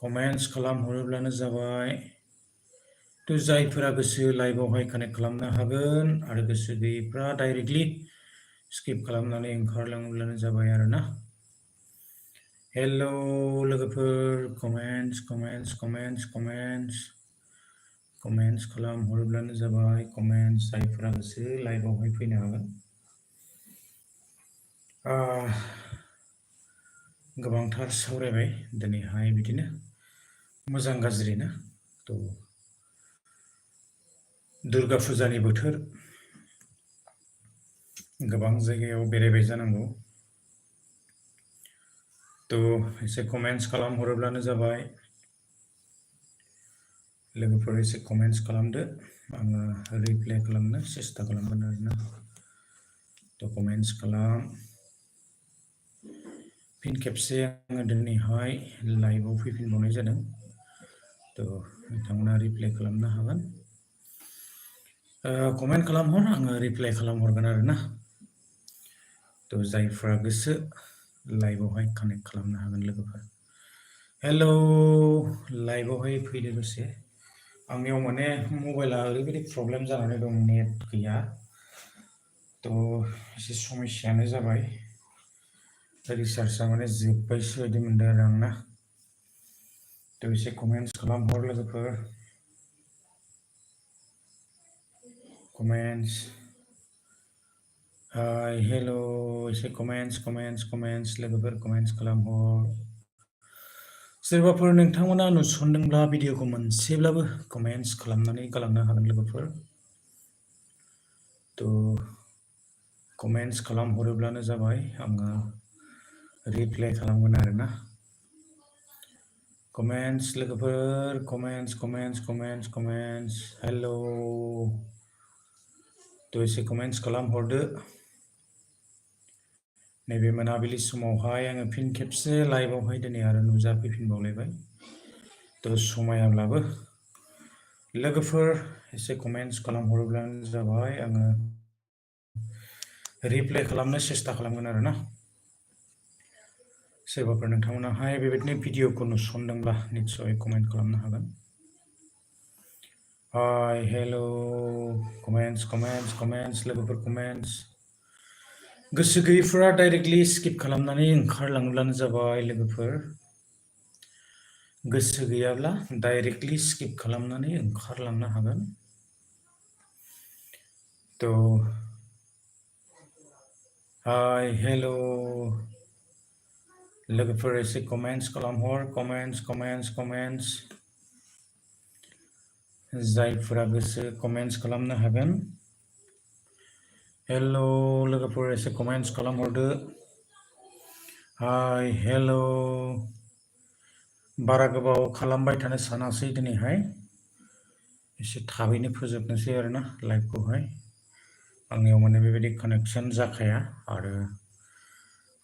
कमेन्ट्स खालामहरोब्लानो जाबाय। थ' जायफोरा गोसो लाइभआवहाय कानेक्ट खालामनो हागोन आरो गोसो गैयैफ्रा डाइरेक्टलि स्किप खालामनानै ओंखारलाङोब्लानो जाबाय आरोना। हेल' लोगोफोर, कमेन्ट्स खालामहरोब्लानो जाबाय। जायफोरा गोसो लाइभआवहाय फैनो हागोन। गोबांथार सावरायबाय दिनैहाय बिदिनो मोजां गाज्रि ना। थ' दुर्गा फुजानि बोथोर, गोबां जायगायाव बेरायबाय जानांगौ। थ' एसे कमेन्ट्स खालामहरोब्लानो जाबाय। लोगोफोर, एसे कमेन्ट्स खालामदो, आङो रिप्लाइ खालामनो सेस्था खालामगोन आरोना। थ' कमेन्ट्स खालाम। फिन खेबसे आङो दिनैहाय लाइभआव फैफिनबावनाय जादों। थ' नोंथांमोना रिप्लाइ खालामनो हागोन। कमेन्ट खालामहर, आङो रिप्लाइ खालामहरगोन आरोना। थ' जायफ्रा गोसो लाइभआवहाय कानेक्ट खालामनो हागोन लोगोफोर। हेल' लाइभआवहाय फैदो दसे। आंनियाव माने मबाइला ओरैबायदि प्रब्लेम जानानै दं, नेट गैया। थ' एसे समस्यायानो जाबाय, रिसार्जआ माने जोब्बायसो बायदि मोनदों आरो आंना। थ' एसे कमेन्ट्स खालामहर लोगोफोर, कमेन्ट्स। हाय हेल' एसे कमेन्ट्स लोगोफोर कमेन्ट्स खालामहर सोरबाफोर नोंथांमोना नुसनदोंब्ला भिडिअखौ मोनसेब्लाबो कमेन्ट्स खालामनानै गालांनो हागोन लोगोफोर थ' कमेन्ट्स खालामहरोब्लानो जाबाय आङो रिप्लाइ खालामगोन आरोना कमेन्ट्स लोगोफोर कमेन्ट्स हेल' थ' एसे कमेन्ट्स खालामहरदो नैबे मोनाबिलि समावहाय आङो फिन खेबसे लाइभआवहाय दिनै आरो नुजाफैफिनबावलायबाय थ' समायाब्लाबो लोगोफोर एसे कमेन्ट्स खालामहरोब्लानो जाबाय आङो रिप्लाइ खालामनो सेस्था खालामगोन आरोना सोरबाफोर नोंथांमोनाहाय बेबायदिनो भिडिअखौ नुसनदोंब्ला निस्सय कमेन्ट खालामनो हागोन हाय हेल' कमेन्ट्स लोगोफोर कमेन्ट्स गोसो गैयैफोरा डाइरेक्टलि स्किप खालामनानै ओंखारलाङोब्लानो जाबाय लोगोफोर गोसो गैयाब्ला डाइरेक्टलि स्किप खालामनानै ओंखारलांनो हागोन थ' हाय हेल' लोगोफोर एसे कमेन्ट्स खालामहर कमेन्ट्स जायफोरा गोसो कमेन्ट्स खालामनो हागोन हेल' लोगोफोर एसे कमेन्ट्स खालामहरदो हाय हेल' बारा गोबाव खालामबाय थानो सानासै दिनैहाय एसे थाबैनो फोजोबनोसै आरोना लाइभखौहाय आंनियाव माने बेबायदि कानेक्सन जाखाया आरो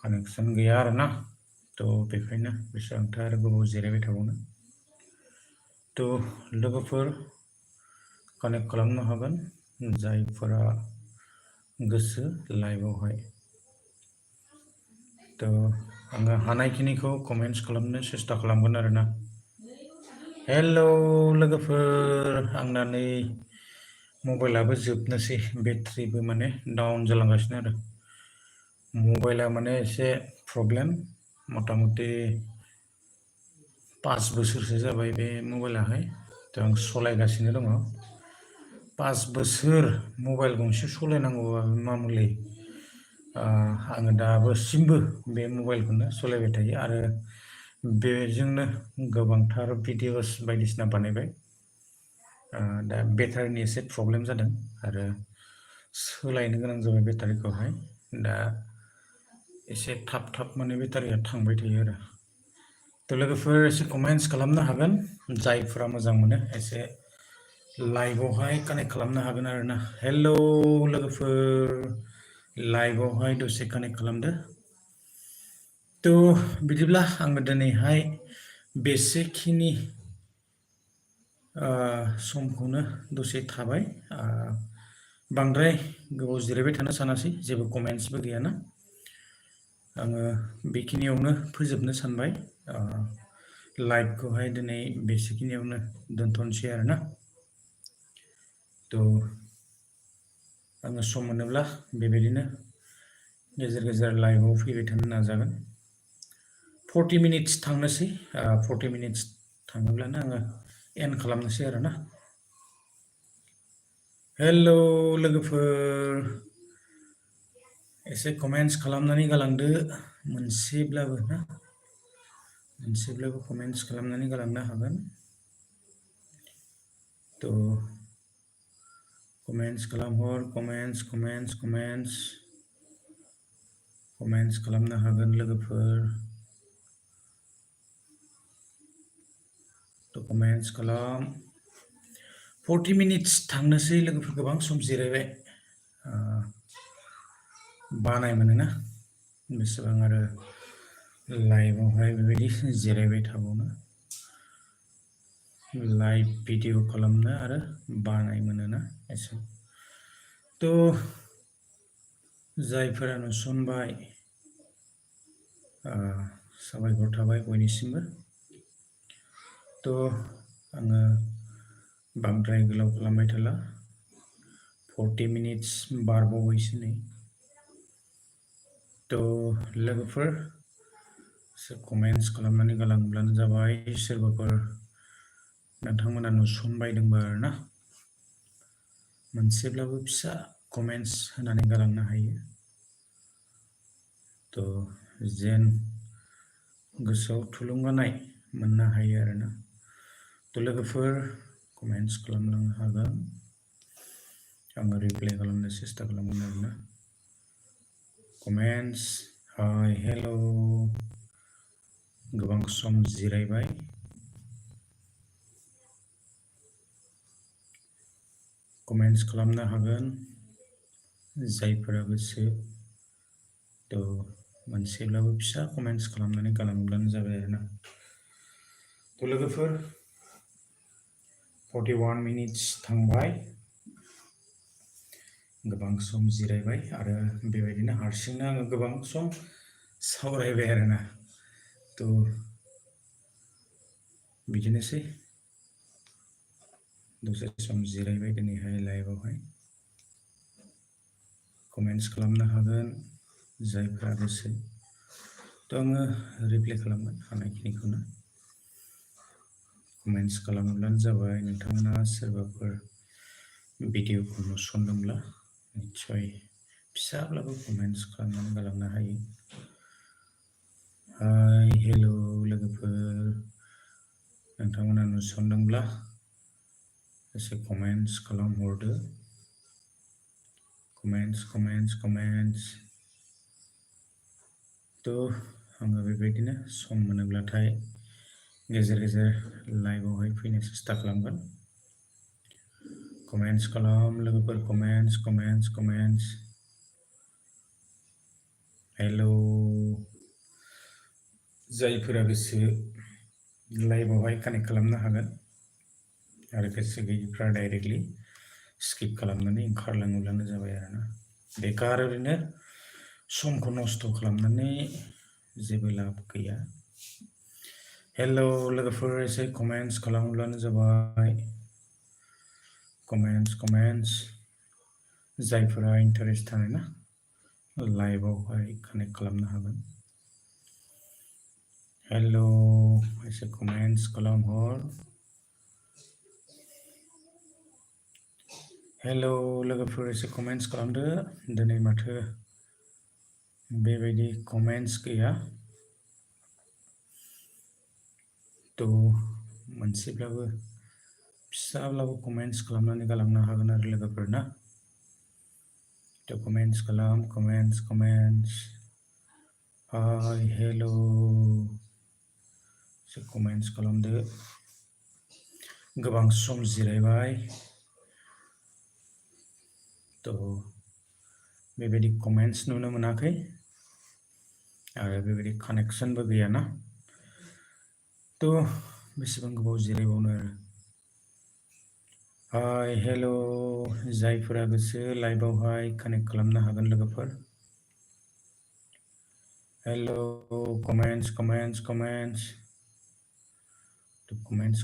कानेक्सन गैया आरोना थ' बेखायनो बेसेबांथो आरो गोबाव जिरायबाय थाबावनो थ' लोगोफोर कानेक्ट खालामनो हागोन जायफोरा गोसो लाइभआवहाय थ' आङो हानायखिनिखौ कमेन्ट्स खालामनो सेस्था खालामगोन आरोना हेल' लोगोफोर आंना नै मबाइलाबो जोबनोसै बेटारिबो माने डाउन जालांगासिनो आरो मबाइला माने एसे प्रब्लेम मथा मथि 5 बोसोरसो जाबाय बे मबाइलाहाय थ' आं सालायगासिनो दङ 5 बोसोर मबाइल गंसे सालायनांगौआ मामुलि आङो दाबोसिमबो बे मबाइलखौनो सालायबाय थायो आरो बेजोंनो गोबांथार भिडिअस बायदिसिना बानायबाय दा बेटारिनि एसे प्रब्लेम जादों आरो सोलायनो गोनां जाबाय बेटारिखौहाय दा एसे थाब माने बेटारिया थांबाय थायो आरो थ' लोगोफोर एसे कमेन्ट्स खालामनो हागोन जायफोरा मोजां मोनो एसे लाइभआवहाय कानेक्ट खालामनो हागोन आरोना हेल' लोगोफोर लाइभआवहाय दसे कानेक्ट खालामदो थ' बिदिब्ला आङो दिनैहाय बेसेखिनि समखौनो दसे थाबाय बांद्राय गोबाव जिरायबाय थानो सानासै जेबो कमेन्ट्सबो गैयाना आङो बेखिनियावनो फोजोबनो सानबाय लाइभखौहाय दिनै बेसेखिनियावनो दोनथ'नोसै आरोना थ' आङो सम मोनोब्ला बेबायदिनो गेजेर लाइभआव फैबाय थानो नाजागोन 40 मिनिट्स थांनोसै 40 मिनिट्स थाङोब्लानो आङो एन्ड खालामनोसै आरोना हेल' लोगोफोर एसे कमेन्ट्स खालामनानै गालांदो मोनसेब्लाबो कमेन्ट्स खालामनानै गालांनो हागोन थ' कमेन्ट्स खालामहर कमेन्ट्स खालामनो हागोन लोगोफोर थ' कमेन्ट्स खालाम 40 मिनिट्स थांनोसै लोगोफोर गोबां सम जिरायबाय बानाय मोनोना बेसेबां आरो लाइभआवहाय बेबायदि जिरायबाय थाबावनो लाइभ भिडिअ खालामनो आरो बानाय मोनोना एसे थ' जायफोरा नुसनबाय साबायखर थाबाय बयनिसिमबो थ' आङो बांद्राय गोलाव खालामबाय थाला 40 मिनिट्स बारबावबायसो नै थ' लोगोफोर कमेन्ट्स खालामनानै गालांब्लानो जाबाय सोरबाफोर नोंथांमोना नुसनबायदोंबा आरोना मोनसेब्लाबो फिसा कमेन्ट्स होनानै गालांनो हायो जेन गोसोआव थुलुंगानाय मोननो हायो आरोना। लोगोफोर कमेन्ट्स खालामलांनो हागोन, आङो रिप्लाइ खालामनो सेस्था खालामगोन आरोना। कमेन्ट्स, हाय हेल', गोबां सम जिरायबाय, कमेन्ट्स खालामनो हागोन जायफोरा गोसो। मोनसेब्लाबो फिसा कमेन्ट्स खालामनानै गालाङोब्लानो जाबाय आरोना। लोगोफोर 41 मिनिट्स थांबाय, गोबां सम जिरायबाय आरो बेबायदिनो हारसिंनो आङो गोबां सम सावरायबाय आरोना। बिदिनोसै, दसे सम जिरायबाय दिनैहाय लाइभआवहाय। कमेन्ट्स खालामनो हागोन जायफ्रा गोसो, आङो रिप्लाइ खालामगोन हानायखिनिखौनो। कमेन्ट्स खालामोब्लानो जाबाय। नोंथांमोना सोरबाफोर भिडिअखौ नुसनदोंब्ला निस्सय फिसाब्लाबो कमेन्ट्स खालामनानै गालांनो हायो। हाय हेल' लोगोफोर, नोंथांमोना नुसनदोंब्ला एसे कमेन्ट्स खालामहरदो। कमेन्ट्स। आङो बेबायदिनो सम मोनोब्लाथाय गेजेर गेजेर लाइभआवहाय फैनो सेस्था खालामगोन। कमेन्ट्स खालाम लोगोफोर, कमेन्ट्स। हेल', जायफोरा गोसो लाइभआवहाय कानेक्ट खालामनो हागोन आरो गोसो गैयैफ्रा डाइरेक्टलि स्किप खालामनानै ओंखारलाङोब्लानो जाबाय आरोना। बेकार ओरैनो समखौ नस्थ' खालामनानै जेबो लाब गैया। हेल' लोगोफोर, एसे कमेन्ट्स खालामोब्लानो जाबाय। कमेन्ट्स जायफोरा इन्टारेस्ट थानाय ना लाइभआवहाय कानेक्ट खालामनो हागोन। हेल', एसे कमेन्ट्स खालामहर। हेल' लोगोफोर, एसे कमेन्ट्स खालामदो। दिनै माथो बेबायदि कमेन्ट्स गैया। मोनसेब्लाबो फिसाब्लाबो कमेन्ट्स खालामनानै गालांनो हागोन आरो लोगोफोर ना। कमेन्ट्स खालाम, कमेन्ट्स। हाय हेल', एसे कमेन्ट्स खालामदो। गोबां सम जिरायबाय, बेबायदि कमेन्ट्स नुनो मोनाखै आरो बेबायदि कानेक्सनबो गैयाना। बेसेबां गोबाव जिरायबावनो आरो। हाय हेल', जायफोरा गोसो लाइभआवहाय कानेक्ट खालामनो हागोन लोगोफोर। हेल', कमेन्ट्स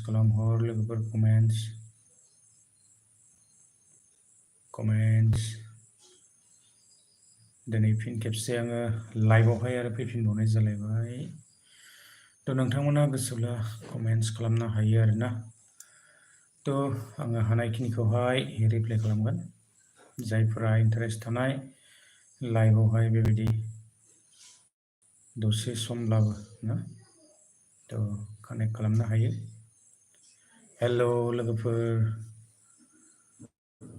खालामहर लोगोफोर, कमेन्ट्स। दिनै फिन खेबसे आङो लाइभआवहाय आरो फैफिनबावनाय जालायबाय। नोंथांमोना गोसोब्ला कमेन्ट्स खालामनो हायो आरोना। आङो हानायखिनिखौहाय रिप्लाइ खालामगोन। जायफोरा इन्टारेस्ट थानाय लाइभआवहाय बेबायदि दसे समब्लाबो ना कानेक्ट खालामनो हायो। हेल' लोगोफोर,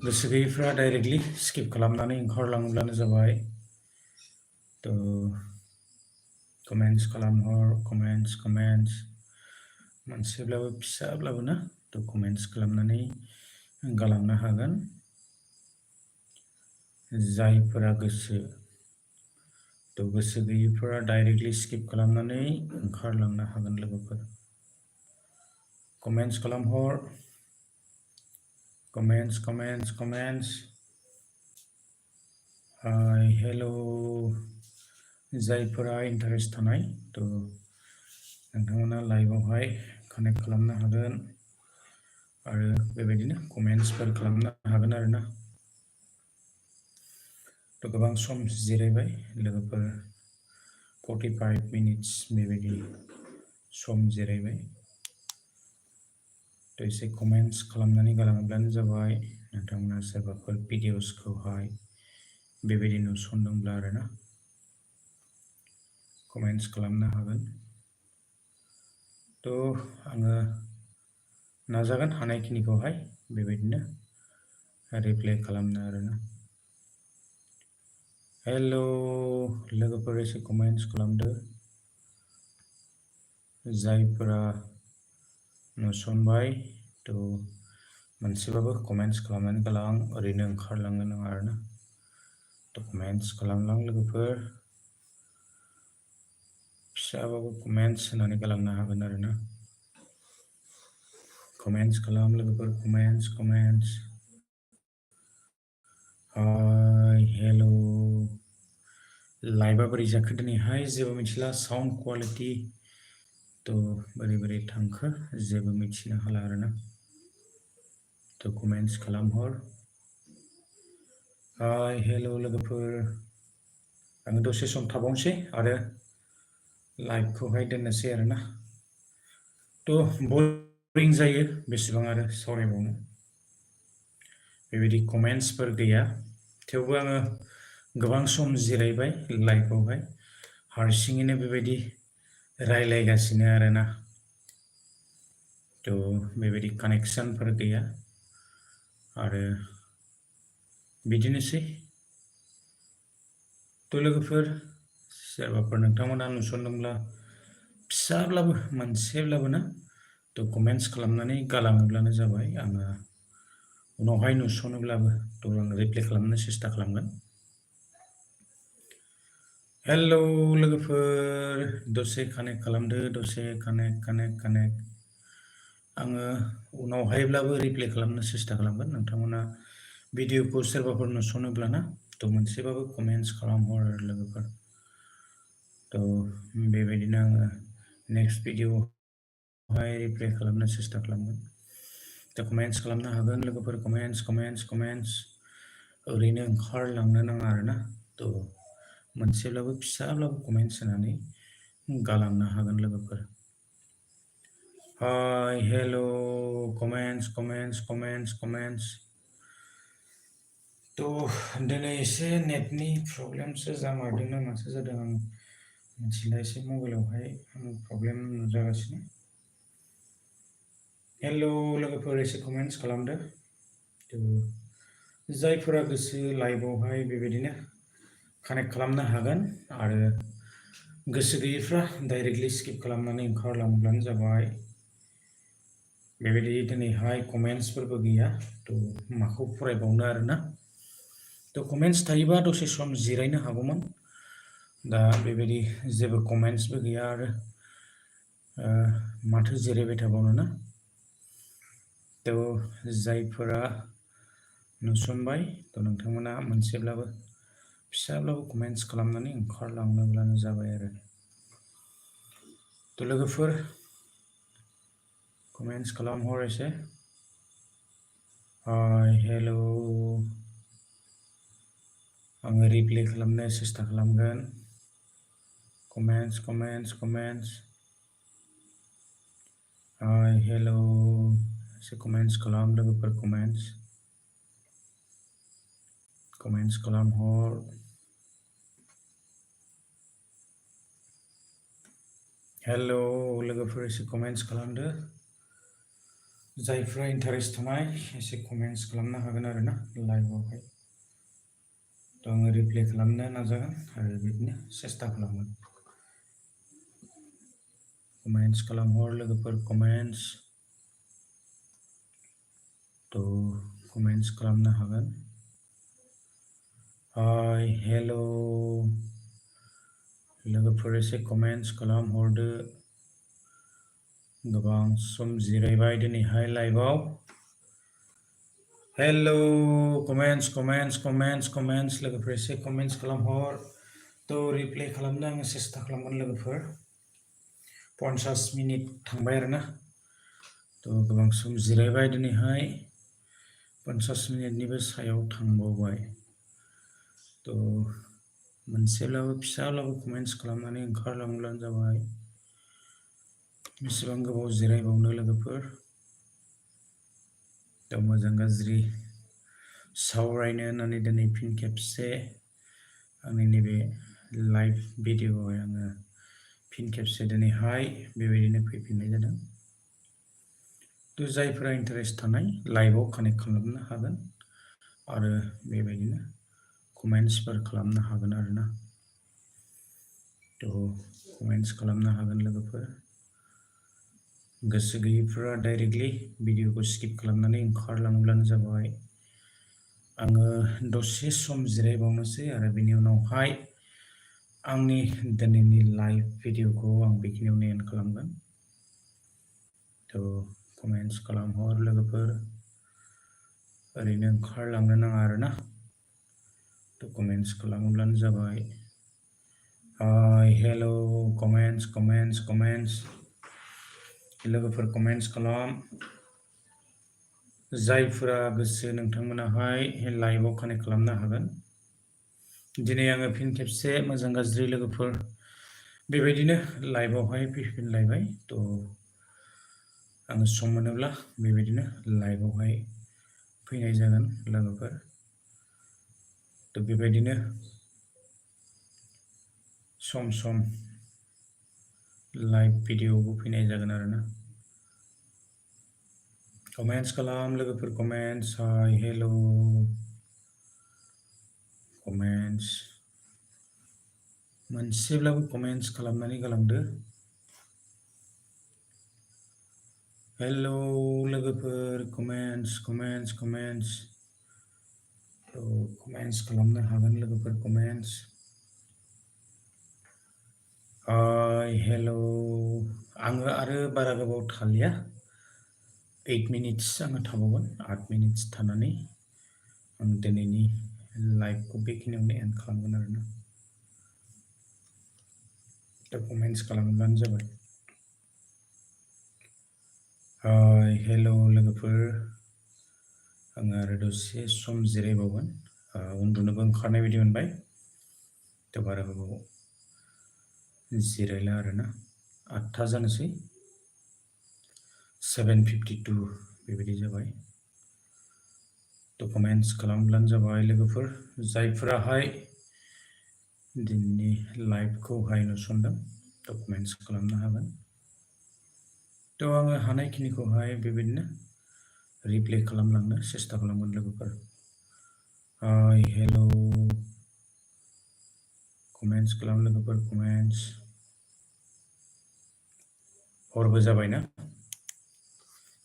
गोसो गैयैफ्रा डाइरेक्टलि स्किप खालामनानै ओंखारलाङोब्लानो जाबाय। कमेन्ट्स खालामहर, कमेन्ट्स। मोनसेब्लाबो फिसाब्लाबो ना कमेन्ट्स खालामनानै गालांनो हागोन जायफोरा गोसो। गोसो गैयैफोरा डाइरेक्टलि स्किप खालामनानै ओंखारलांनो हागोन लोगोफोर। कमेन्ट्स खालामहर, कमेन्ट्स। हाय हेल', जायफोरा इन्टारेस्ट थानाय नोंथांमोना लाइभआवहाय कानेक्ट खालामनो हागोन आरो बेबायदिनो कमेन्ट्सफोर खालामनो हागोन आरोना। गोबां सम जिरायबाय लोगोफोर, 45 मिनिट्स बेबायदि सम जिरायबाय। एसे कमेन्ट्स खालामनानै गालाङोब्लानो जाबाय। नोंथांमोना सोरबाफोर भिडिअसखौहाय बेबायदि नुसनदोंब्ला आरोना। कमेन्ट्स खालामनो हागोन। थ' आङो नाजागोन हानायखिनिखौहाय बेबायदिनो रिप्लाइ खालामनो आरोना। हेल' लोगोफोर एसे कमेन्ट्स खालामदो जायफोरा नुसनबाय थ' मोनसेबाबो कमेन्ट्स खालामनानै गालां ओरैनो ओंखारलांनो नाङा आरोना। थ' कमेन्ट्स खालामलां लोगोफोर फिसाबाबो कमेन्ट्स होनानै गालांनो हागोन आरोना। कमेन्ट्स खालाम लोगोफोर कमेन्ट्स हाय हेल' लाइभआ बोरै जाखो दिनैहाय जेबो मिथिला साउन्ड क्वालिटि थ' बोरै थांखो जेबो मिथिनो हाला आरोना। थ' कमेन्ट्स खालामहर हाय हेल' लोगोफोर आङो दसे सम थाबावनोसै आरो लाइभखौहाय दोननोसै आरोना। थ' बरिं जायो बेसेबां आरो सावरायबावनो बेबायदि कमेन्ट्सफोर गैया थेवबो आङो गोबां सम जिरायबाय लाइभआवहाय हारसिङैनो बेबायदि रायलायगासिनो आरोना। थ' बेबायदि कानेक्सनफोर गैया आरो बिदिनोसै। थ' लोगोफोर सोरबाफोर नोंथांमोना नुसनदोंब्ला फिसाब्लाबो मोनसेब्लाबो ना थ' कमेन्ट्स खालामनानै गालाङोब्लानो जाबाय। आङो उनावहाय नुसनोब्लाबो थ' आं रिप्लाइ खालामनो सेस्था खालामगोन। हेल' लोगोफोर दसे कानेक्ट खालामदो दसे कानेक्ट आङो उनावहायब्लाबो रिप्लाइ खालामनो सेस्था खालामगोन। नोंथांमोना भिडिअखौ सोरबाफोर नुसनोब्लाना थ' मोनसेबाबो कमेन्ट्स खालामहर लोगोफोर। थ' बेबायदिनो आङो नेक्स्ट भिडिअआवहाय रिप्लाइ खालामनो सेस्था खालामगोन। दा कमेन्ट्स खालामनो हागोन लोगोफोर कमेन्ट्स ओरैनो ओंखारलांनो नाङा आरोना। थ' मोनसेब्लाबो फिसाब्लाबो कमेन्ट्स होनानै गालांनो हागोन लोगोफोर। हाय हेल' कमेन्ट्स थ' दिनै एसे नेटनि प्रब्लेमसो जामारदों ना माथो जादों आं मिथिला एसे मबाइलावहाय प्रब्लेम नुजागासिनो। हेल' लोगोफोर एसे कमेन्ट्स खालामदो थ' जायफोरा गोसो लाइभआवहाय बेबायदिनो कानेक्ट खालामनो हागोन आरो गोसो गैयैफ्रा डाइरेक्टलि स्किप खालामनानै ओंखारलांब्लानो जाबाय। बेबायदि दिनैहाय कमेन्ट्सफोरबो गैया थ' माखौ फरायबावनो आरोना। थ' कमेन्ट्स थायोबा दसे सम जिरायनो हागौमोन। दा बेबायदि जेबो कमेन्ट्सबो गैया आरो माथो जिरायबाय थाबावनो ना। थ' जायफोरा नुसनबाय थ' नोंथांमोना मोनसेब्लाबो फिसाब्लाबो कमेन्ट्स खालामनानै ओंखारलांनोब्लानो जाबाय आरो। थ' लोगोफोर कमेन्ट्स खालामहर एसे हाय हेल' आङो रिप्लाइ खालामनो सेस्था खालामगोन। कमेन्ट्स हाय हेल' एसे कमेन्ट्स खालाम लोगोफोर कमेन्ट्स खालामहर। हेल' लोगोफोर एसे कमेन्ट्स खालामदो जायफ्रा इन्टारेस्ट थानाय एसे कमेन्ट्स खालामनो हागोन आरोना लाइभआवहाय। थ' आङो रिप्लाइ खालामनो नाजागोन आरो बिदिनो सेस्था खालामगोन। कमेन्ट्स खालामहर लोगोफोर थ' कमेन्ट्स खालामनो हागोन। हाय हेल' लोगोफोर एसे कमेन्ट्स खालामहरदो। गोबां सम जिरायबाय दिनैहाय लाइभआव। हेल' कमेन्ट्स लोगोफोर एसे कमेन्ट्स खालामहर। थ' रिप्लाइ खालामनो आङो सेस्था खालामगोन लोगोफोर। 50 मिनिट थांबाय आरोना। थ' गोबां सम जिरायबाय दिनैहाय 50 मिनिटनिबो सायाव थांबावबाय। थ' मोनसेब्लाबो फिसाब्लाबो कमेन्ट्स खालामनानै ओंखारलांब्लानो जाबाय। बेसेबां गोबाव जिरायबावनो लोगोफोर। थ' मोजां गाज्रि सावरायनो होननानै दिनै फिन खेबसे आंनि नैबे लाइभ भिडिअआवहाय आङो फिन खेबसे दिनैहाय बेबायदिनो फैफिननाय जादों। तो जायफोरा इन्टारेस्ट थानाय लाइभआव कानेक्ट खालामनो हागोन आरो बेबायदिनो कमेन्ट्सफोर खालामनो हागोन आरोना। तो कमेन्ट्स खालामनो हागोन लोगोफोर। गोसो गैयैफोरा डाइरेक्टलि भिडिअखौ स्किप खालामनानै ओंखारलाङोब्लानो जाबाय। आङो दसे सम जिरायबावनोसै आरो बेनि उनावहाय आंनि दिनैनि लाइभ भिडिअखौ आं बेखिनियावनो एन्ड खालामगोन। तो कमेन्ट्स खालामहर लोगोफोर, ओरैनो ओंखारलांनो नाङा आरोना। तो कमेन्ट्स खालामोब्लानो जाबाय। हाय हेलो कमेन्ट्स लोगोफोर कमेन्ट्स खालाम। जायफोरा गोसो नोंथांमोनाहाय लाइभआव कानेक्ट खालामनो हागोन। दिनै आङो फिन खेबसे मोजां गाज्रि लोगोफोर बेबायदिनो लाइभआवहाय फैफिनलायबाय। तो आङो सम मोनोब्ला बेबायदिनो लाइभआवहाय फैनाय जागोन लोगोफोर। तो बेबायदिनो सम सम लाइभ भिडिअबो फैनाय जागोन आरोना। कमेन्ट्स खालाम लोगोफोर, comments hi hello comments मोनसेब्लाबो comments खालामनानै गालांदो। हेलो लोगोफोर, कमेन्ट्स तो कमेन्ट्स खालामनो हागोन लोगोफोर, कमेन्ट्स हाय हेलो। आङो आरो बारा गोबाव थालिया, 8 मिनिट्स आङो थाबावगोन। 8 मिनिट्स थानानै आं दिनैनि लाइभखौ बेखिनियावनो एन्ड खालामगोन आरोना। तो कमेन्ट्स खालामब्लानो जाबाय। हाय हेलो लोगोफोर, आङो आरो दसे सम जिरायबावगोन। उन्दुनोबो ओंखारनाय बायदि मोनबाय। तो बारा गोबाव जिरायला आरोना। 8था जानोसै, 7:52 बेबायदि जाबाय। तो कमेन्ट्स खालामब्लानो जाबाय लोगोफोर। जायफोराहाय दिनैनि लाइभखौहाय नुसनदों तो कमेन्ट्स खालामनो हागोन। तो आङो हानायखिनिखौहाय बेबायदिनो रिप्ले खालामलांनो सेस्था खालामगोन लोगोफोर। हाय हेलो कमेन्ट्स खालाम लोगोफोर, कमेन्ट्स। हरबो जाबायना,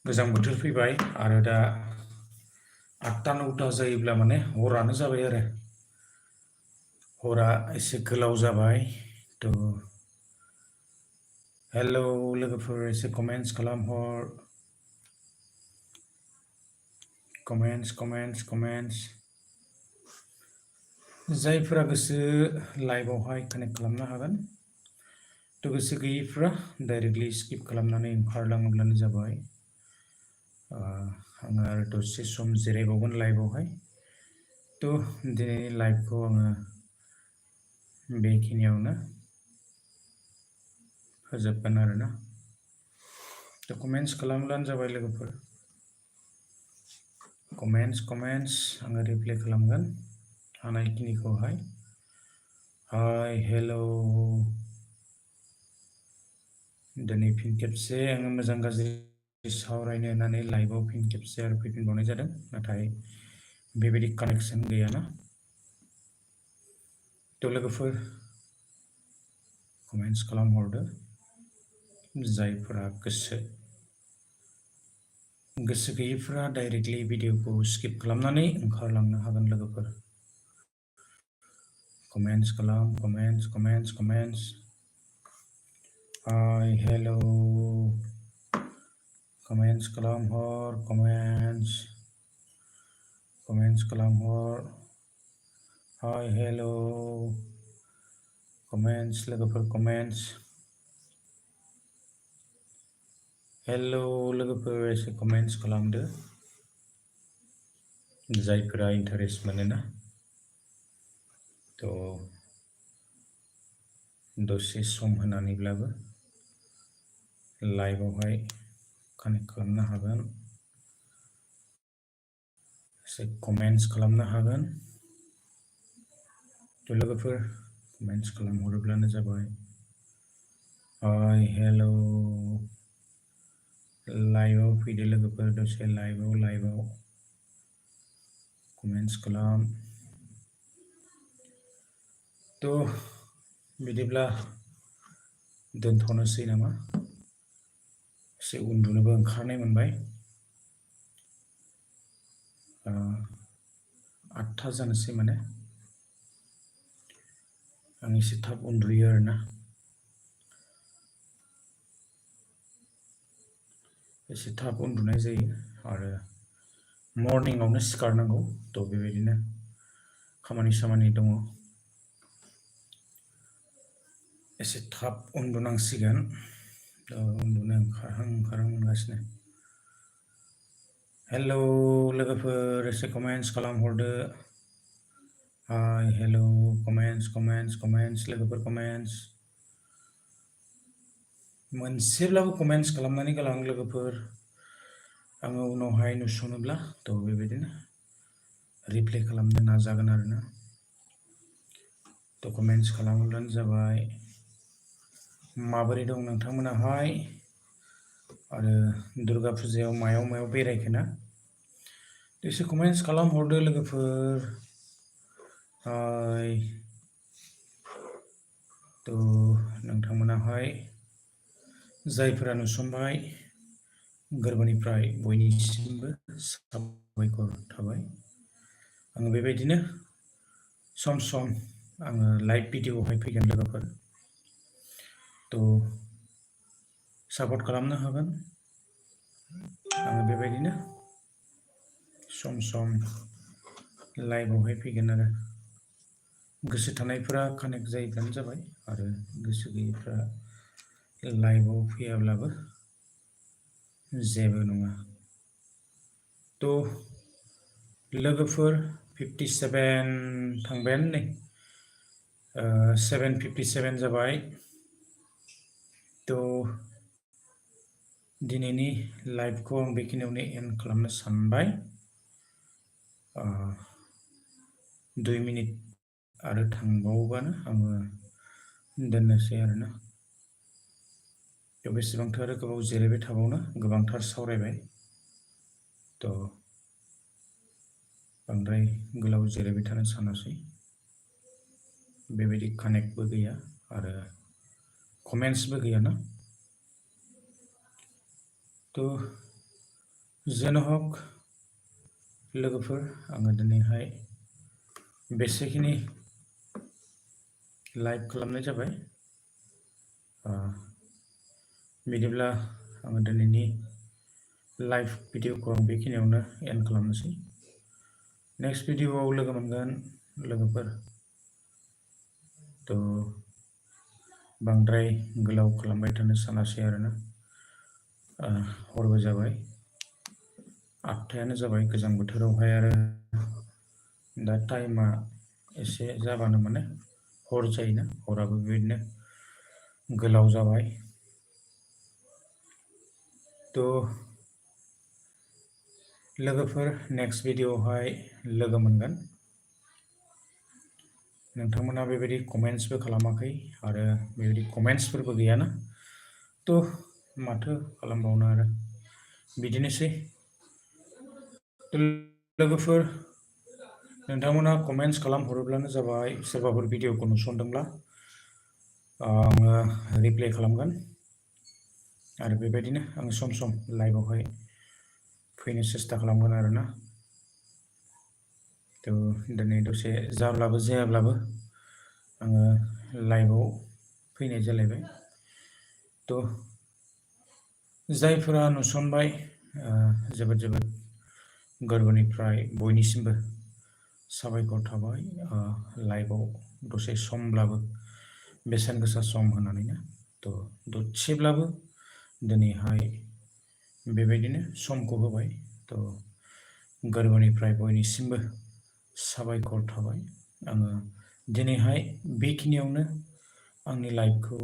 गोजां बोथोर फैबाय आरो दा 8टा 9टा जायोब्ला माने हरानो जाबाय आरो। हरा एसे गोलाव जाबाय। तो हेलो लोगोफोर, एसे कमेन्ट्स खालामहर। कमेन्ट्स जायफोरा गोसो लाइभआवहाय कानेक्ट खालामनो हागोन। तो गोसो गैयैफ्रा डाइरेक्टलि स्किप खालामनानै ओंखारलाङोब्लानो जाबाय। आङो आरो दसे सम जिरायबावगोन लाइभआवहाय। तो दिनैनि लाइभखौ आङो बेखिनियावनो फोजोबगोन आरोना। तो कमेन्ट्स खालामब्लानो जाबाय लोगोफोर। कमेन्ट्स आङो रिप्ले खालामगोन हानायखिनिखौहाय। Hi hello. दिनै फिन खेबसे आङो मोजां गाज्रि सावरायनो होननानै लाइभआव फिन खेबसे आरो फैफिनबावनाय जादों, नाथाय बेबायदि कानेक्सन गैयाना। तो लोगोफोर कमेन्ट्स खालामहरदो। जायफोरा गोसो गैयैफ्रा डाइरेक्टलि भिडिअखौ स्किप खालामनानै ओंखारलांनो हागोन लोगोफोर। कमेन्ट्स खालाम, कमेन्ट्स। हाय हेलो कमेन्ट्स खालामहर, कमेन्ट्स खालामहर। हाय हेलो कमेन्ट्स लोगोफोर, कमेन्ट्स। हेलो लोगोफोर, एसे कमेन्ट्स खालामदो। जायफोरा इन्टारेस्ट मोनोना। तो दसे सम होनानैब्लाबो लाइभआवहाय कानेक्ट खालामनो हागोन, एसे कमेन्ट्स खालामनो हागोन। तो लोगोफोर कमेन्ट्स खालामहरोब्लानो जाबाय। हाय हेलो लाइभआव फैदो लोगोफोर दसे लाइभआव कमेन्ट्स खालाम तो बिदिब्ला दोनथ'नोसै नामा एसे उन्दुनोबो ओंखारनाय मोनबाय 8टा जानोसै माने आं एसे थाब उन्दुयो आरोना एसे थाब उन्दुनाय जायो आरो मर्निंआवनो सिखारनांगौ तो बेबायदिनो खामानि दङ एसे थाब उन्दुनांसिगोन उन्दुनो ओंखारहां मोनगासिनो हेलो लोगोफोर एसे कमेन्ट्स खालामहरदो हाय हेलो कमेन्ट्स लोगोफोर कमेन्ट्स मोनसेब्लाबो कमेन्ट्स खालामनानै गालां लोगोफोर आङो उनावहाय नुसनोब्ला तो बेबायदिनो रिप्लाय खालामनो नाजागोन आरोना तो कमेन्ट्स खालामब्लानो जाबाय माबोरै दं नोंथांमोनाहाय आरो दुर्गा फुजायाव मायाव बेरायखोना एसे कमेन्ट्स खालामहरदो लोगोफोर हाय तो नोंथांमोनाहाय जायफोरा नुसनबाय गोरबोनिफ्राय बयनिसिमबो साबायखर थाबाय आङो बेबायदिनो सम आङो लाइभ भिडिअआवहाय फैगोन लोगोफोर तो सापर्ट खालामनो हागोन आङो बेबायदिनो सम लाइभआवहाय फैगोन आरो गोसो थानायफोरा कानेक्ट जायोब्लानो जाबाय आरो गोसो गैयैफ्रा लाइभआव फैयाब्लाबो जेबो नङा तो लोगोफोर 57 थांबायानो नै 7:57 जाबाय तो दिनैनि लाइभखौ आं बेखिनियावनो एन्ड खालामनो सानबाय 2 मिनिट आरो थांबावोबानो आङो दोननोसै आरोना तो बेसेबांथो आरो गोबाव जिरायबाय थाबावनो गोबांथार सावरायबाय तो बांद्राय गोलाव जिरायबाय थानो सानासै बेबायदि कानेक्टबो गैया आरो कमेन्ट्सबो गैयाना तो जेन हक लोगोफोर आङो दिनैहाय बेसेखिनि लाइभ खालामनाय जाबाय बिदिब्ला आङो दिनैनि लाइभ भिडिअखौ आं बेखिनियावनो एन्ड खालामनोसै नेक्स्ट भिडिअआव लोगो मोनगोन लोगोफोर तो बांद्राय गोलाव खालामबाय थानो सानासै आरोना हरबो जाबाय 8टायानो जाबाय गोजां बोथोरावहाय आरो दा टाइमा एसे जाबानो माने हर जायोना हराबो बेबायदिनो गोलाव जाबाय तो लोगोफोर नेक्स्ट भिडिअआवहाय लोगो मोनगोन नोंथांमोना बेबायदि कमेन्ट्सबो खालामाखै आरो बेबायदि कमेन्ट्सफोरबो गैयाना तो माथो खालामबावनो आरो बिदिनोसै लोगोफोर नोंथांमोना कमेन्ट्स खालामहरोब्लानो जाबाय सोरबाफोर भिडिअखौ नुसनदोंब्ला आङो रिप्लाय खालामगोन आरो बेबायदिनो आं सम लाइभआवहाय फैनो सेस्था खालामगोन आरोना तो दिनै दसे जाब्लाबो जायाब्लाबो आङो लाइभआव फैनाय जालायबाय तो जायफोरा नुसनबाय जोबोद गोरबोनिफ्राय बयनिसिमबो साबायखर थाबाय लाइभआव दसे समब्लाबो बेसेन गोसा सम होनानैनो तो दसेब्लाबो दिनैहाय बेबायदिनो समखौ होबाय तो गोरबोनिफ्राय बयनिसिमबो साबायखर थाबाय आङो दिनैहाय बेखिनियावनो आंनि लाइभखौ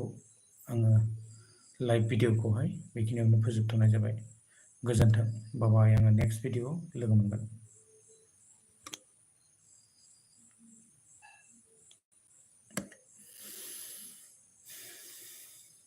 आङो लाइभ भिडिअखौहाय बेखिनियावनो फोजोबथ'नाय जाबाय गोजोन्थों बाय आङो नेक्स्ट भिडिअआव लोगो मोनगोन